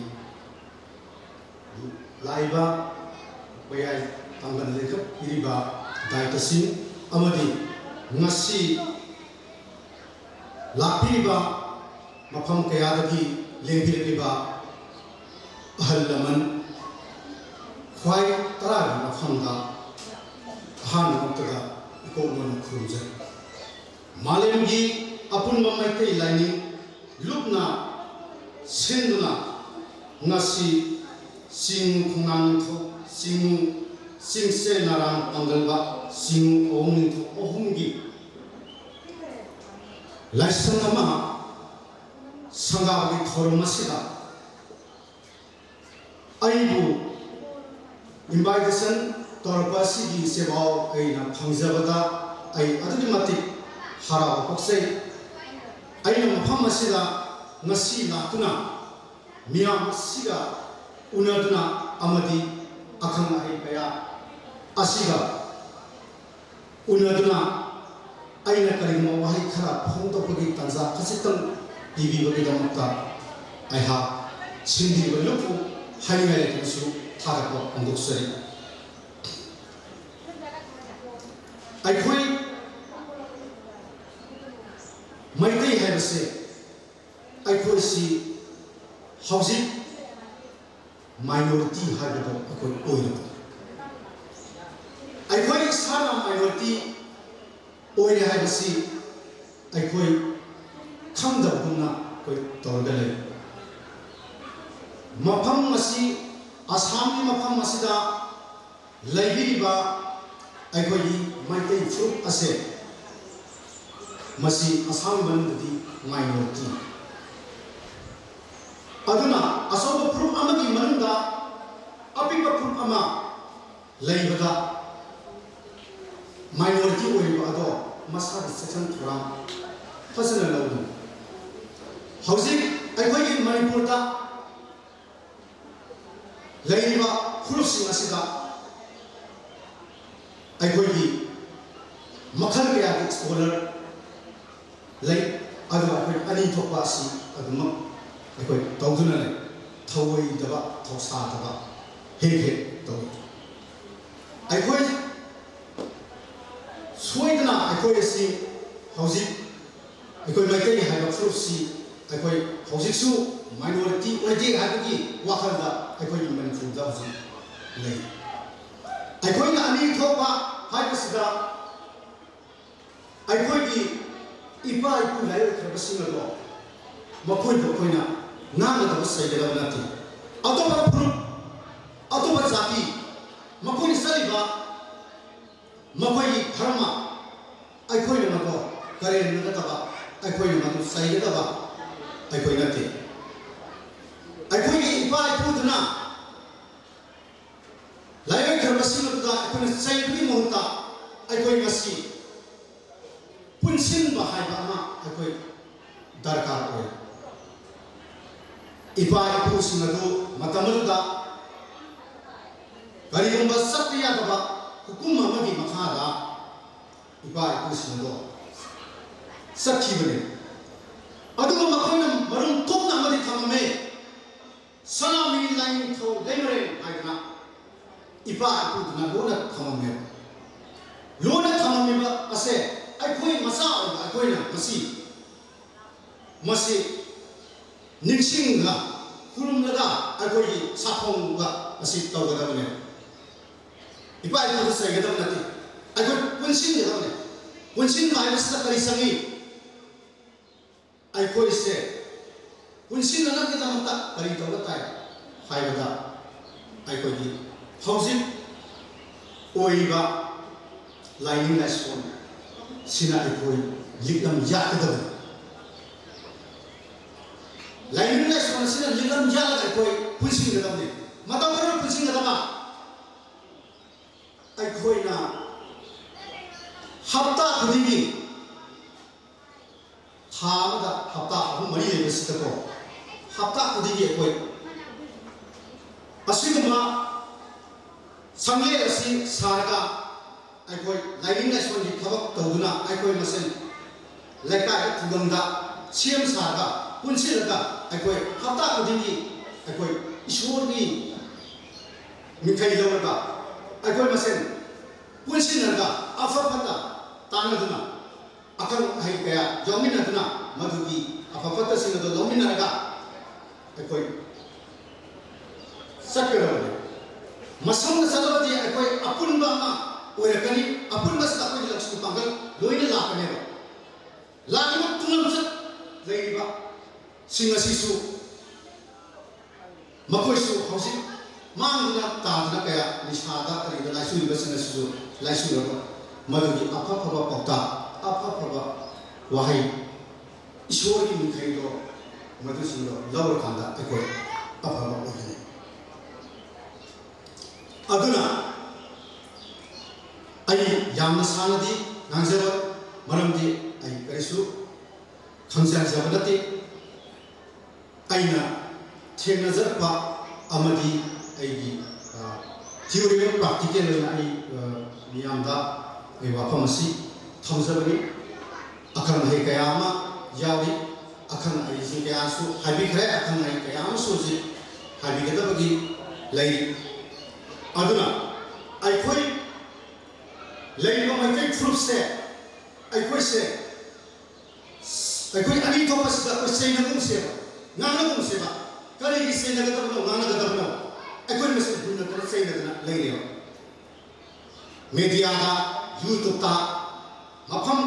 ꯂꯥꯛꯏꯕ ꯃꯌꯥꯏ ꯇꯥꯡꯕꯜ ꯂꯦꯡꯈꯠꯄꯤꯔꯤꯕ ꯗꯥꯏꯠ ꯑꯁꯤ ꯑꯃꯗꯤ ꯉꯁꯤ ꯂꯥꯛꯄꯤꯔꯤꯕ ꯃꯐꯝ ꯀꯌꯥꯗꯒꯤ ꯂꯦꯡꯕꯤꯔꯛꯂꯤꯕ ꯑꯍꯜ ꯂꯃꯟ ꯈ꯭ꯋꯥꯏ ꯇꯔꯥꯒꯤ ꯃꯐꯝꯗ ꯑꯍꯥꯟꯕ ꯃꯛꯇꯗ ꯏꯀꯣꯛ ꯃꯣꯟꯅ ꯈꯨꯔꯨꯝꯖꯔꯤ꯫ ꯃꯥꯂꯦꯝꯒꯤ ꯑꯄꯨꯟꯕ ꯃꯩꯇꯩ ꯂꯥꯏꯅꯤꯡ ꯂꯨꯞꯅ ꯁꯤꯟꯗꯨꯅ ꯉꯁꯤ ꯆꯤꯡ ꯈꯣꯡꯅꯥꯡ ꯅꯤꯡꯊꯧ, ꯆꯤꯡ, ꯆꯤꯡꯁꯦ ꯅꯥꯔꯥꯡ ꯄꯥꯡꯒꯜꯕ ꯆꯤꯡ ꯑꯍꯨꯝ ꯅꯤꯡꯊꯧ ꯑꯍꯨꯝꯒꯤ ꯂꯥꯏꯁꯪ ꯑꯃ ꯁꯪꯒꯥꯕꯒꯤ ꯊꯧꯔꯝ ꯑꯁꯤꯗ ꯑꯩꯕꯨ invitation ꯇꯧꯔꯛꯄ ꯑꯁꯤꯒꯤ ꯆꯦꯕꯥꯎ ꯑꯩꯅ ꯐꯪꯖꯕꯗ ꯑꯩ ꯑꯗꯨꯛꯀꯤ ꯃꯇꯤꯛ ꯍꯔꯥꯎꯕ ꯄꯣꯛꯆꯩ꯫ ꯑꯩꯅ ꯃꯐꯝ ꯑꯁꯤꯗ ꯉꯁꯤ ꯂꯥꯛꯇꯨꯅ ꯃꯤꯌꯥꯝ ꯑꯁꯤꯒ ꯎꯅꯗꯨꯅ ꯑꯃꯗꯤ ꯑꯈꯪ ꯑꯍꯩ ꯀꯌꯥ ꯑꯁꯤꯒ ꯎꯅꯗꯨꯅ ꯑꯩꯅ ꯀꯔꯤꯒꯨꯝꯕ ꯋꯥꯍꯩ ꯈꯔ ꯐꯣꯡꯗꯣꯛꯄꯒꯤ ꯇꯥꯟꯖꯥ ꯈꯖꯤꯛꯇꯪ ꯄꯤꯕꯤꯕꯒꯤꯗꯃꯛꯇ ꯑꯩꯍꯥꯛ ꯁꯤꯟꯕꯤꯔꯤꯕ ꯂꯨꯞꯄꯨ ꯍꯥꯏꯅꯤꯡꯉꯥꯏ ꯂꯩꯇꯅꯁꯨ ꯊꯥꯒꯠꯄ ꯐꯣꯡꯗꯣꯛꯆꯔꯤ꯫ ꯑꯩꯈꯣꯏ ꯃꯩꯇꯩ ꯍꯥꯏꯕꯁꯦ ꯑꯩꯈꯣꯏꯁꯤ ꯍꯧꯖꯤꯛ minority ꯍꯥꯏꯕꯗꯣ ꯑꯩꯈꯣꯏ ꯑꯣꯏꯔꯕꯅꯤ꯫ ꯑꯩꯈꯣꯏ ꯏꯁꯥ ꯃꯥꯏꯅꯣꯔꯤꯇꯤ ꯑꯣꯏꯔꯦ ꯍꯥꯏꯕꯁꯤ ꯑꯩꯈꯣꯏ ꯈꯪꯗꯕꯒꯨꯝꯅ ꯑꯩꯈꯣꯏ ꯇꯧꯔꯒ ꯂꯩ꯫ ꯃꯐꯝ ꯑꯁꯤ, ꯑꯁꯥꯝꯒꯤ ꯃꯐꯝ ꯑꯁꯤꯗ ꯂꯩꯕꯤꯔꯤꯕ ꯑꯩꯈꯣꯏꯒꯤ ꯃꯩꯇꯩ ꯐꯨꯔꯨꯞ ꯑꯁꯦ, ꯃꯁꯤ ꯑꯁꯥꯝꯒꯤ ꯃꯅꯨꯡꯗꯗꯤ ꯃꯥꯏꯅꯣꯔꯤꯇꯤ꯫ ꯑꯗꯨꯅ ꯑꯆꯧꯕ ꯐꯨꯔꯨꯞ ꯑꯃꯒꯤ ꯃꯅꯨꯡꯗ ꯑꯄꯤꯛꯄ ꯐꯨꯔꯨꯞ ꯑꯃ ꯂꯩꯕꯗ ꯃꯥꯏꯅꯣꯔꯤꯇꯤ ꯑꯣꯏꯔꯤꯕ ꯑꯗꯣ ꯃꯁꯥꯒꯤ ꯆꯦꯛꯁꯤꯟ ꯊꯧꯔꯥꯡ ꯐꯖꯅ ꯂꯧꯒꯅꯤ꯫ ꯍꯧꯖꯤꯛ ꯑꯩꯈꯣꯏꯒꯤ ꯃꯅꯤꯄꯨꯔꯗ ꯂꯩꯔꯤꯕ ꯐꯨꯔꯨꯞꯁꯤꯡ ꯑꯁꯤꯗ ꯑꯩꯈꯣꯏꯒꯤ ꯃꯈꯜ ꯀꯌꯥꯒꯤ ꯁ꯭ꯀꯣꯂꯔ ꯂꯩ꯫ ꯑꯗꯨꯒ ꯑꯩꯈꯣꯏ ꯑꯅꯤ ꯊꯣꯛꯄ ꯑꯁꯤ ꯑꯗꯨꯃꯛ ꯑꯩꯈꯣꯏ ꯇꯧꯗꯨꯅ ꯂꯩ꯫ ꯊꯧꯑꯣꯏꯗꯕ, ꯊꯧꯁꯥꯗꯕ ꯍꯦꯛ ꯍꯦꯛ ꯇꯧꯏ꯫ ꯑꯩꯈꯣꯏ ꯁꯣꯏꯗꯅ ꯑꯩꯈꯣꯏ ꯑꯁꯤ ꯍꯧꯖꯤꯛ, ꯑꯩꯈꯣꯏ ꯃꯩꯇꯩ ꯍꯥꯏꯕ ꯐꯨꯔꯨꯞꯁꯤ ꯑꯩꯈꯣꯏ ꯍꯧꯖꯤꯛꯁꯨ ꯃꯥꯏꯅꯣꯔꯤꯇꯤ ꯑꯣꯏꯗꯦ ꯍꯥꯏꯕꯒꯤ ꯋꯥꯈꯜꯗ ꯑꯩꯈꯣꯏꯒꯤ ꯃꯅꯤꯄꯨꯔꯗ ꯍꯧꯖꯤꯛ ꯂꯩ꯫ ꯑꯩꯈꯣꯏꯅ ꯑꯅꯤ ꯊꯣꯛꯄ ꯍꯥꯏꯕꯁꯤꯗ ꯑꯩꯈꯣꯏꯒꯤ ꯏꯄꯥ ꯏꯄꯨ ꯂꯥꯏꯑꯣꯏꯈ꯭ꯔꯕꯁꯤꯡ ꯑꯗꯣ ꯃꯈꯣꯏꯕꯨ ꯑꯩꯈꯣꯏꯅ ꯉꯥꯡꯒꯗꯕ, ꯆꯩꯒꯗꯕ ꯅꯠꯇꯦ꯫ ꯑꯇꯣꯞꯄ ꯐꯨꯔꯨꯞ, ꯑꯇꯣꯞꯄ ꯖꯥꯇꯤ, ꯃꯈꯣꯏꯅ ꯆꯠꯂꯤꯕ, ꯃꯈꯣꯏꯒꯤ ꯙꯔꯃ, ꯑꯩꯈꯣꯏꯅ ꯃꯗꯨ ꯀꯔꯦꯝꯅꯒꯗꯕ, ꯑꯩꯈꯣꯏꯅ ꯃꯗꯨ ꯆꯩꯒꯗꯕ ꯑꯩꯈꯣꯏ ꯅꯠꯇꯦ꯫ ꯑꯩꯈꯣꯏꯒꯤ ꯏꯄꯥ ꯏꯄꯨꯗꯨꯅ ꯂꯥꯏꯑꯣꯏꯈ꯭ꯔꯕꯁꯤꯡ ꯑꯗꯨꯗ ꯑꯩꯈꯣꯏꯅ ꯆꯩꯕꯒꯤ ꯃꯍꯨꯠꯇ ꯑꯩꯈꯣꯏ ꯉꯁꯤ ꯄꯨꯟꯁꯤꯟꯕ ꯍꯥꯏꯕ ꯑꯃ ꯑꯩꯈꯣꯏ ꯗꯔꯀꯥꯔ ꯑꯣꯏ꯫ ꯏꯄꯥ ꯏꯄꯨꯁꯤꯡ ꯑꯗꯨ ꯃꯇꯝ ꯑꯗꯨꯗ ꯀꯔꯤꯒꯨꯝꯕ ꯆꯠꯄ ꯌꯥꯗꯕ ꯍꯨꯀꯨꯝ ꯑꯃꯒꯤ ꯃꯈꯥꯗ ꯏꯄꯥ ꯏꯄꯨꯁꯤꯡ ꯑꯗꯣ ꯆꯠꯈꯤꯕꯅꯤ꯫ ꯑꯗꯨꯒ ꯃꯈꯣꯏꯅ ꯃꯔꯨꯝ ꯀꯨꯞꯅ ꯑꯃꯗꯤ ꯊꯝꯃꯝꯃꯦ꯫ ꯁꯅꯥꯃꯍꯤ ꯂꯥꯏꯅꯤꯡꯊꯧ ꯂꯩꯃꯔꯦꯟ ꯍꯥꯏꯗꯅ ꯏꯄꯥ ꯏꯄꯨꯗꯨꯅ ꯂꯣꯟꯅ ꯊꯝꯃꯝꯃꯦꯕ꯫ ꯂꯣꯟꯅ ꯊꯝꯃꯝꯃꯤꯕ ꯑꯁꯦ ꯑꯩꯈꯣꯏ ꯃꯆꯥ ꯑꯣꯏꯕ ꯑꯩꯈꯣꯏꯅ ꯃꯁꯤ, ꯃꯁꯤ ꯅꯤꯡꯁꯤꯡꯂꯒ, ꯈꯨꯔꯨꯝꯂꯒ ꯑꯩꯈꯣꯏꯒꯤ ꯁꯥꯐꯣꯡꯕ ꯑꯁꯤ ꯇꯧꯒꯗꯕꯅꯦꯕ꯫ ꯏꯄꯥ ꯏꯄꯨꯗ ꯆꯩꯒꯗꯕ ꯅꯠꯇꯦ꯫ ꯑꯩꯈꯣꯏ ꯄꯨꯟꯁꯤꯟꯒꯗꯕꯅꯤ꯫ ꯄꯨꯟꯁꯤꯟꯕ ꯍꯥꯏꯕꯁꯤꯗ ꯀꯔꯤ ꯆꯪꯏ? ꯑꯩꯈꯣꯏꯁꯦ ꯄꯨꯟꯁꯤꯟꯅꯅꯕꯒꯤꯗꯃꯛꯇ ꯀꯔꯤ ꯇꯧꯕ ꯇꯥꯏ ꯍꯥꯏꯕꯗ, ꯑꯩꯈꯣꯏꯒꯤ ꯍꯧꯖꯤꯛ ꯑꯣꯏꯔꯤꯕ ꯂꯥꯏꯅꯤꯡ ꯂꯥꯏꯁꯣꯟ ꯁꯤꯅ ꯑꯩꯈꯣꯏ ꯂꯤꯛꯂꯝ ꯌꯥꯠꯀꯗꯕꯅꯤ꯫ ꯂꯥꯏꯅꯤꯡ ꯂꯥꯏꯁꯣꯟ ꯑꯁꯤꯅ ꯂꯤꯛꯂꯝ ꯌꯥꯠꯂꯒ ꯑꯩꯈꯣꯏ ꯄꯨꯟꯁꯤꯟꯒꯗꯕꯅꯤ꯫ ꯃꯇꯧ ꯀꯔꯝꯅ ꯄꯨꯟꯁꯤꯟꯒꯗꯕ? ꯑꯩꯈꯣꯏꯅ ꯍꯞꯇꯥ ꯈꯨꯗꯤꯡꯒꯤ, ꯊꯥ ꯑꯃꯗ ꯍꯞꯇꯥ ꯑꯍꯨꯝ ꯃꯔꯤ ꯂꯩꯕꯁꯤꯗꯀꯣ, ꯍꯞꯇꯥ ꯈꯨꯗꯤꯡꯒꯤ ꯑꯩꯈꯣꯏ ꯑꯁꯤꯒꯨꯝꯕ ꯁꯪꯂꯦꯟ ꯑꯁꯤ ꯁꯥꯔꯒ, ꯑꯩꯈꯣꯏ ꯂꯥꯏꯅꯤꯡ ꯂꯥꯏꯁꯣꯟꯒꯤ ꯊꯕꯛ ꯇꯧꯗꯨꯅ, ꯑꯩꯈꯣꯏ ꯃꯁꯦꯟ ꯂꯩꯀꯥꯏꯗ, ꯈꯨꯡꯒꯪꯗ ꯁꯦꯝ ꯁꯥꯔꯒ, ꯄꯨꯟꯁꯤꯜꯂꯒ, ꯑꯩꯈꯣꯏ ꯍꯞꯇꯥ ꯈꯨꯗꯤꯡꯒꯤ ꯑꯩꯈꯣꯏ ꯏꯁꯣꯔꯒꯤ ꯃꯤꯡꯊꯩ ꯂꯧꯔꯒ, ꯑꯩꯈꯣꯏ ꯃꯁꯦꯟ ꯄꯨꯟꯁꯤꯟꯅꯔꯒ, ꯑꯐ ꯐꯠꯇ ꯇꯥꯟꯅꯗꯨꯅ, ꯑꯈꯪ ꯑꯍꯩ ꯀꯌꯥ ꯌꯥꯎꯃꯤꯟꯅꯗꯨꯅ, ꯃꯗꯨꯒꯤ ꯑꯐ ꯐꯠꯇꯁꯤꯡ ꯑꯗꯨ ꯂꯧꯃꯤꯟꯅꯔꯒ ꯑꯩꯈꯣꯏ ꯆꯠꯀꯗꯕꯅꯤ꯫ ꯃꯁꯣꯝꯗ ꯆꯠꯂꯕꯗꯤ ꯑꯩꯈꯣꯏ ꯑꯄꯨꯟꯕ ꯑꯃ ꯑꯣꯏꯔꯛꯀꯅꯤ꯫ ꯑꯄꯨꯟꯕꯁꯤꯗ ꯑꯩꯈꯣꯏꯒꯤ ꯂꯧꯁꯤꯡ ꯄꯥꯡꯒꯜ ꯂꯣꯏꯅ ꯂꯥꯛꯀꯅꯦꯕ꯫ ꯂꯥꯛꯂꯤꯕ ꯇꯨꯡꯂꯝꯆꯠ ꯂꯩꯔꯤꯕꯁꯤꯡ ꯑꯁꯤꯁꯨ, ꯃꯈꯣꯏꯁꯨ ꯍꯧꯖꯤꯛ ꯃꯥꯡꯗꯨꯅ ꯇꯥꯗꯨꯅ ꯀꯌꯥ ꯅꯤꯁꯥꯗ ꯀꯔꯤꯗ ꯂꯥꯏꯆꯨꯔꯤꯕꯁꯤꯡ ꯑꯁꯤꯁꯨ ꯂꯥꯏꯆꯨꯔꯕ, ꯃꯗꯨꯒꯤ ꯑꯐ ꯐꯕ ꯄꯥꯎꯇꯥꯛ, ꯑꯐ ꯐꯕ ꯋꯥꯍꯩ, ꯏꯁꯣꯔꯒꯤ ꯃꯤꯡꯊꯩꯗꯣ, ꯃꯗꯨꯁꯤꯡꯗꯣ ꯂꯧꯔꯀꯥꯟꯗ ꯑꯩꯈꯣꯏ ꯑꯐꯕ ꯑꯣꯏꯒꯅꯤ꯫ ꯑꯗꯨꯅ ꯑꯩ ꯌꯥꯝꯅ ꯁꯥꯡꯅꯗꯤ ꯉꯥꯡꯖꯔꯣꯏ, ꯃꯔꯝꯗꯤ ꯑꯩ ꯀꯔꯤꯁꯨ ꯈꯪꯖꯖꯕ ꯅꯠꯇꯦ꯫ ꯑꯩꯅ ꯊꯦꯡꯅꯖꯔꯛꯄ ꯑꯃꯗꯤ ꯑꯩꯒꯤ, ꯑ, theory ꯑꯃ practical ꯑꯣꯏꯅ ꯑꯩ, ꯑ, ꯃꯤꯌꯥꯝꯗ ꯑꯩ ꯋꯥꯐꯝ ꯑꯁꯤ ꯊꯝꯖꯕꯅꯤ꯫ ꯑꯈꯪ ꯑꯍꯩ ꯀꯌꯥ ꯑꯃ ꯌꯥꯎꯔꯤ꯫ ꯑꯈꯪ ꯑꯍꯩꯁꯤꯡ ꯀꯌꯥꯁꯨ ꯍꯥꯏꯕꯤꯈ꯭ꯔꯦ꯫ ꯑꯈꯪ ꯑꯍꯩ ꯀꯌꯥ ꯑꯃꯁꯨ ꯍꯧꯖꯤꯛ ꯍꯥꯏꯕꯤꯒꯗꯕꯒꯤ ꯂꯩꯔꯤ꯫ ꯑꯗꯨꯅ ꯑꯩꯈꯣꯏ ꯂꯩꯔꯤꯕ ꯃꯩꯇꯩ ꯐꯨꯔꯨꯞꯁꯦ, ꯑꯩꯈꯣꯏꯁꯦ, ꯑꯩꯈꯣꯏ ꯑꯅꯤ ꯊꯣꯛꯄꯁꯤꯗ ꯑꯩꯈꯣꯏ ꯆꯩꯅꯒꯨꯝꯁꯦꯕ, ꯉꯥꯡꯅꯒꯨꯝꯁꯦꯕ꯫ ꯀꯔꯤꯒꯤ ꯆꯩꯅꯒꯗꯕꯅꯣ, ꯉꯥꯡꯅꯒꯗꯕꯅꯣ? ꯑꯩꯈꯣꯏ ꯃꯁꯦꯟ ꯍꯨꯟꯅꯗꯅ ꯆꯩꯅꯗꯅ ꯂꯩꯔꯦꯕ꯫ ꯃꯦꯗꯤꯌꯥꯗ YouTubeꯇ ꯃꯐꯝ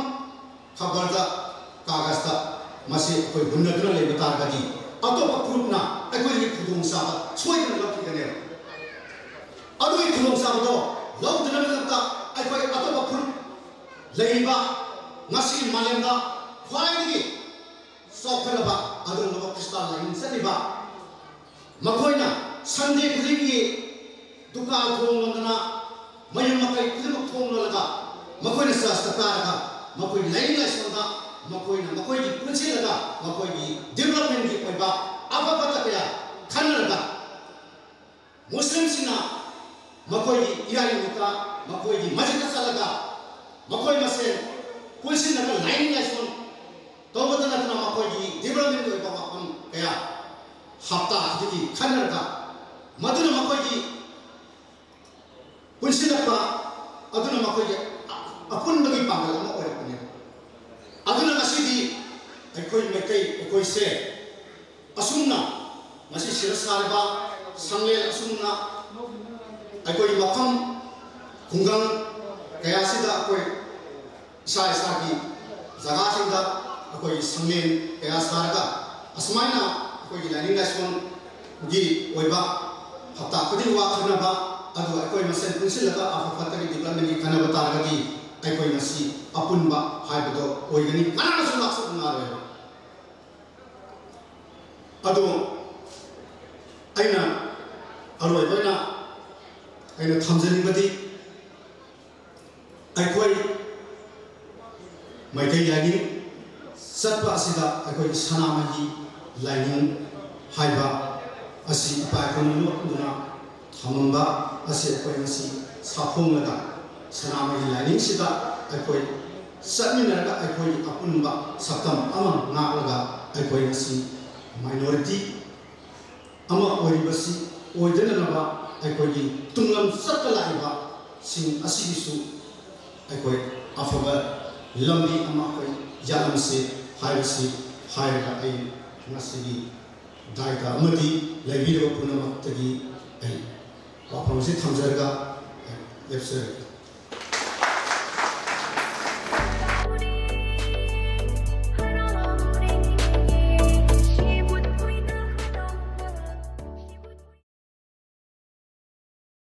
ꯈꯕꯔꯗ, ꯀꯥꯒꯖꯇ ꯃꯁꯤ ꯑꯩꯈꯣꯏ ꯍꯨꯟꯅꯗꯨꯅ ꯂꯩꯕ ꯇꯥꯔꯒꯗꯤ ꯑꯇꯣꯞꯄ ꯐꯨꯔꯨꯞꯅ ꯑꯩꯈꯣꯏꯒꯤ ꯈꯨꯗꯣꯡꯆꯥꯕ ꯁꯣꯏꯗꯅ ꯂꯧꯈꯤꯒꯅꯦꯕ꯫ ꯑꯗꯨꯒꯤ ꯈꯨꯗꯣꯡꯆꯥꯕꯗꯣ ꯂꯧꯗꯅꯕꯒꯤꯗꯃꯛꯇ ꯑꯩꯈꯣꯏ ꯑꯇꯣꯞꯄ ꯐꯨꯔꯨꯞ ꯂꯩꯔꯤꯕ ꯉꯁꯤ ꯃꯥꯂꯦꯝꯗ ꯈ꯭ꯋꯥꯏꯗꯒꯤ ꯆꯥꯎꯈꯠꯂꯕ ꯑꯗꯨꯒꯨꯝꯂꯕ ꯈ꯭ꯔꯤꯁꯇꯥꯟ ꯂꯥꯏꯅꯤꯡ ꯆꯠꯂꯤꯕ ꯃꯈꯣꯏꯅ Sunday ꯈꯨꯗꯤꯡꯒꯤ ꯗꯨꯀꯥꯟ ꯊꯣꯡ ꯂꯣꯟꯗꯅ, ꯃꯌꯨꯝ ꯃꯀꯩ ꯈꯨꯗꯤꯡꯃꯛ ꯊꯣꯡ ꯂꯣꯜꯂꯒ ꯃꯈꯣꯏꯅ ꯆꯔꯆꯇ ꯀꯥꯔꯒ ꯃꯈꯣꯏ ꯂꯥꯏꯅꯤꯡ ꯂꯥꯏꯁꯣꯟꯗ ꯃꯈꯣꯏꯅ ꯃꯈꯣꯏꯒꯤ ꯄꯨꯟꯁꯤꯜꯂꯒ ꯃꯈꯣꯏꯒꯤ developmentꯀꯤ ꯑꯣꯏꯕ ꯑꯐ ꯐꯠꯇ ꯀꯌꯥ ꯈꯟꯅꯔꯒ ꯃꯨꯁꯂꯤꯝꯁꯤꯡꯅ ꯃꯈꯣꯏꯒꯤ ꯏꯔꯥꯏ ꯅꯨꯃꯤꯠꯇ ꯃꯈꯣꯏꯒꯤ ꯃꯁꯖꯤꯗꯇ ꯆꯠꯂꯒ ꯃꯈꯣꯏ ꯃꯁꯦꯟ ꯄꯨꯟꯁꯤꯟꯅꯕ ꯂꯥꯏꯅꯤꯡ ꯂꯥꯏꯁꯣꯟ ꯇꯧꯕꯇ ꯅꯠꯇꯅ ꯃꯈꯣꯏꯒꯤ developmentꯀꯤ ꯑꯣꯏꯕ ꯋꯥꯐꯝ ꯀꯌꯥ ꯍꯞꯇꯥ ꯈꯨꯗꯤꯡꯒꯤ ꯈꯟꯅꯔꯒ ꯃꯗꯨꯅ ꯃꯈꯣꯏꯒꯤ ꯄꯨꯟꯁꯤꯜꯂꯛꯄ ꯑꯗꯨꯅ ꯃꯈꯣꯏꯒꯤ ꯑꯄꯨꯟꯕꯒꯤ ꯄꯥꯡꯒꯜ ꯑꯃ ꯑꯣꯏꯔꯛꯄꯅꯦꯕ꯫ ꯑꯗꯨꯅ ꯉꯁꯤꯗꯤ ꯑꯩꯈꯣꯏ ꯃꯩꯇꯩ ꯑꯩꯈꯣꯏꯁꯦ ꯑꯁꯨꯝꯅ ꯉꯁꯤ ꯁꯤꯗ ꯁꯥꯔꯤꯕ ꯁꯪꯂꯦꯟ ꯑꯁꯨꯝꯅ ꯑꯩꯈꯣꯏ ꯃꯐꯝ ꯈꯨꯡꯒꯪ ꯀꯌꯥꯁꯤꯗ ꯑꯩꯈꯣꯏ ꯏꯁꯥ ꯏꯁꯥꯒꯤ ꯖꯒꯥꯁꯤꯡꯗ ꯑꯩꯈꯣꯏꯒꯤ ꯁꯪꯂꯦꯟ ꯀꯌꯥ ꯁꯥꯔꯒ ꯑꯁꯨꯃꯥꯏꯅ ꯑꯩꯈꯣꯏꯒꯤ ꯂꯥꯏꯅꯤꯡ ꯂꯥꯏꯁꯣꯟꯒꯤ ꯑꯣꯏꯕ ꯍꯞꯇꯥ ꯈꯨꯗꯤꯡ ꯋꯥ ꯈꯟꯅꯕ, ꯑꯗꯨꯒ ꯑꯩꯈꯣꯏ ꯃꯁꯦꯟ ꯄꯨꯟꯁꯤꯜꯂꯒ ꯑꯐ ꯐꯠꯇꯒꯤ developmentꯀꯤ ꯈꯟꯅꯕ ꯇꯥꯔꯒꯗꯤ ꯑꯩꯈꯣꯏ ꯉꯁꯤ ꯑꯄꯨꯟꯕ ꯍꯥꯏꯕꯗꯣ ꯑꯣꯏꯒꯅꯤ, ꯀꯅꯥꯅꯁꯨ ꯂꯥꯛꯆꯕ ꯉꯥꯛꯑꯣꯏꯕ꯫ ꯑꯗꯣ ꯑꯩꯅ ꯑꯔꯣꯏꯕ ꯑꯣꯏꯅ ꯑꯩꯅ ꯊꯝꯖꯅꯤꯡꯕꯗꯤ ꯑꯩꯈꯣꯏ ꯃꯩꯇꯩ ꯂꯥꯏꯅꯤꯡ ꯆꯠꯄ ꯑꯁꯤꯗ ꯑꯩꯈꯣꯏꯒꯤ ꯁꯅꯥꯃꯍꯤ ꯂꯥꯏꯅꯤꯡ ꯍꯥꯏꯕ ꯑꯁꯤ ꯏꯄꯥ ꯏꯄꯨꯅ ꯂꯣꯠꯇꯨꯅ ꯊꯝꯃꯝꯕ ꯑꯁꯤ ꯑꯩꯈꯣꯏ ꯉꯁꯤ ꯁꯥꯐꯣꯡꯂꯒ ꯁꯅꯥꯃꯍꯤ ꯂꯥꯏꯅꯤꯡꯁꯤꯗ ꯑꯩꯈꯣꯏ ꯆꯠꯃꯤꯟꯅꯔꯒ ꯑꯩꯈꯣꯏꯒꯤ ꯑꯄꯨꯟꯕ ꯁꯛꯇꯝ ꯑꯃ ꯉꯥꯛꯂꯒ ꯑꯩꯈꯣꯏ ꯉꯁꯤ minority ꯑꯃ ꯑꯣꯏꯔꯤꯕꯁꯤ ꯑꯣꯏꯗꯅꯅꯕ ꯑꯩꯈꯣꯏꯒꯤ ꯇꯨꯡꯂꯝ ꯆꯠꯄ ꯂꯥꯛꯏꯕꯁꯤꯡ ꯑꯁꯤꯒꯤꯁꯨ ꯑꯩꯈꯣꯏ ꯑꯐꯕ ꯂꯝꯕꯤ ꯑꯃ ꯑꯩꯈꯣꯏ ꯌꯥꯠꯂꯝꯁꯤ ꯍꯥꯏꯕꯁꯤ ꯍꯥꯏꯔꯒ ꯑꯩ ꯉꯁꯤꯒꯤ ꯗꯥꯏꯇ ꯑꯃꯗꯤ ꯂꯩꯕꯤꯔꯤꯕ ꯄꯨꯝꯅꯃꯛꯇꯒꯤ ꯑꯩ ꯋꯥꯐꯝ ꯑꯁꯤ ꯊꯝꯖꯔꯒ ꯑꯩ ꯂꯦꯞꯆꯔꯒꯦ꯫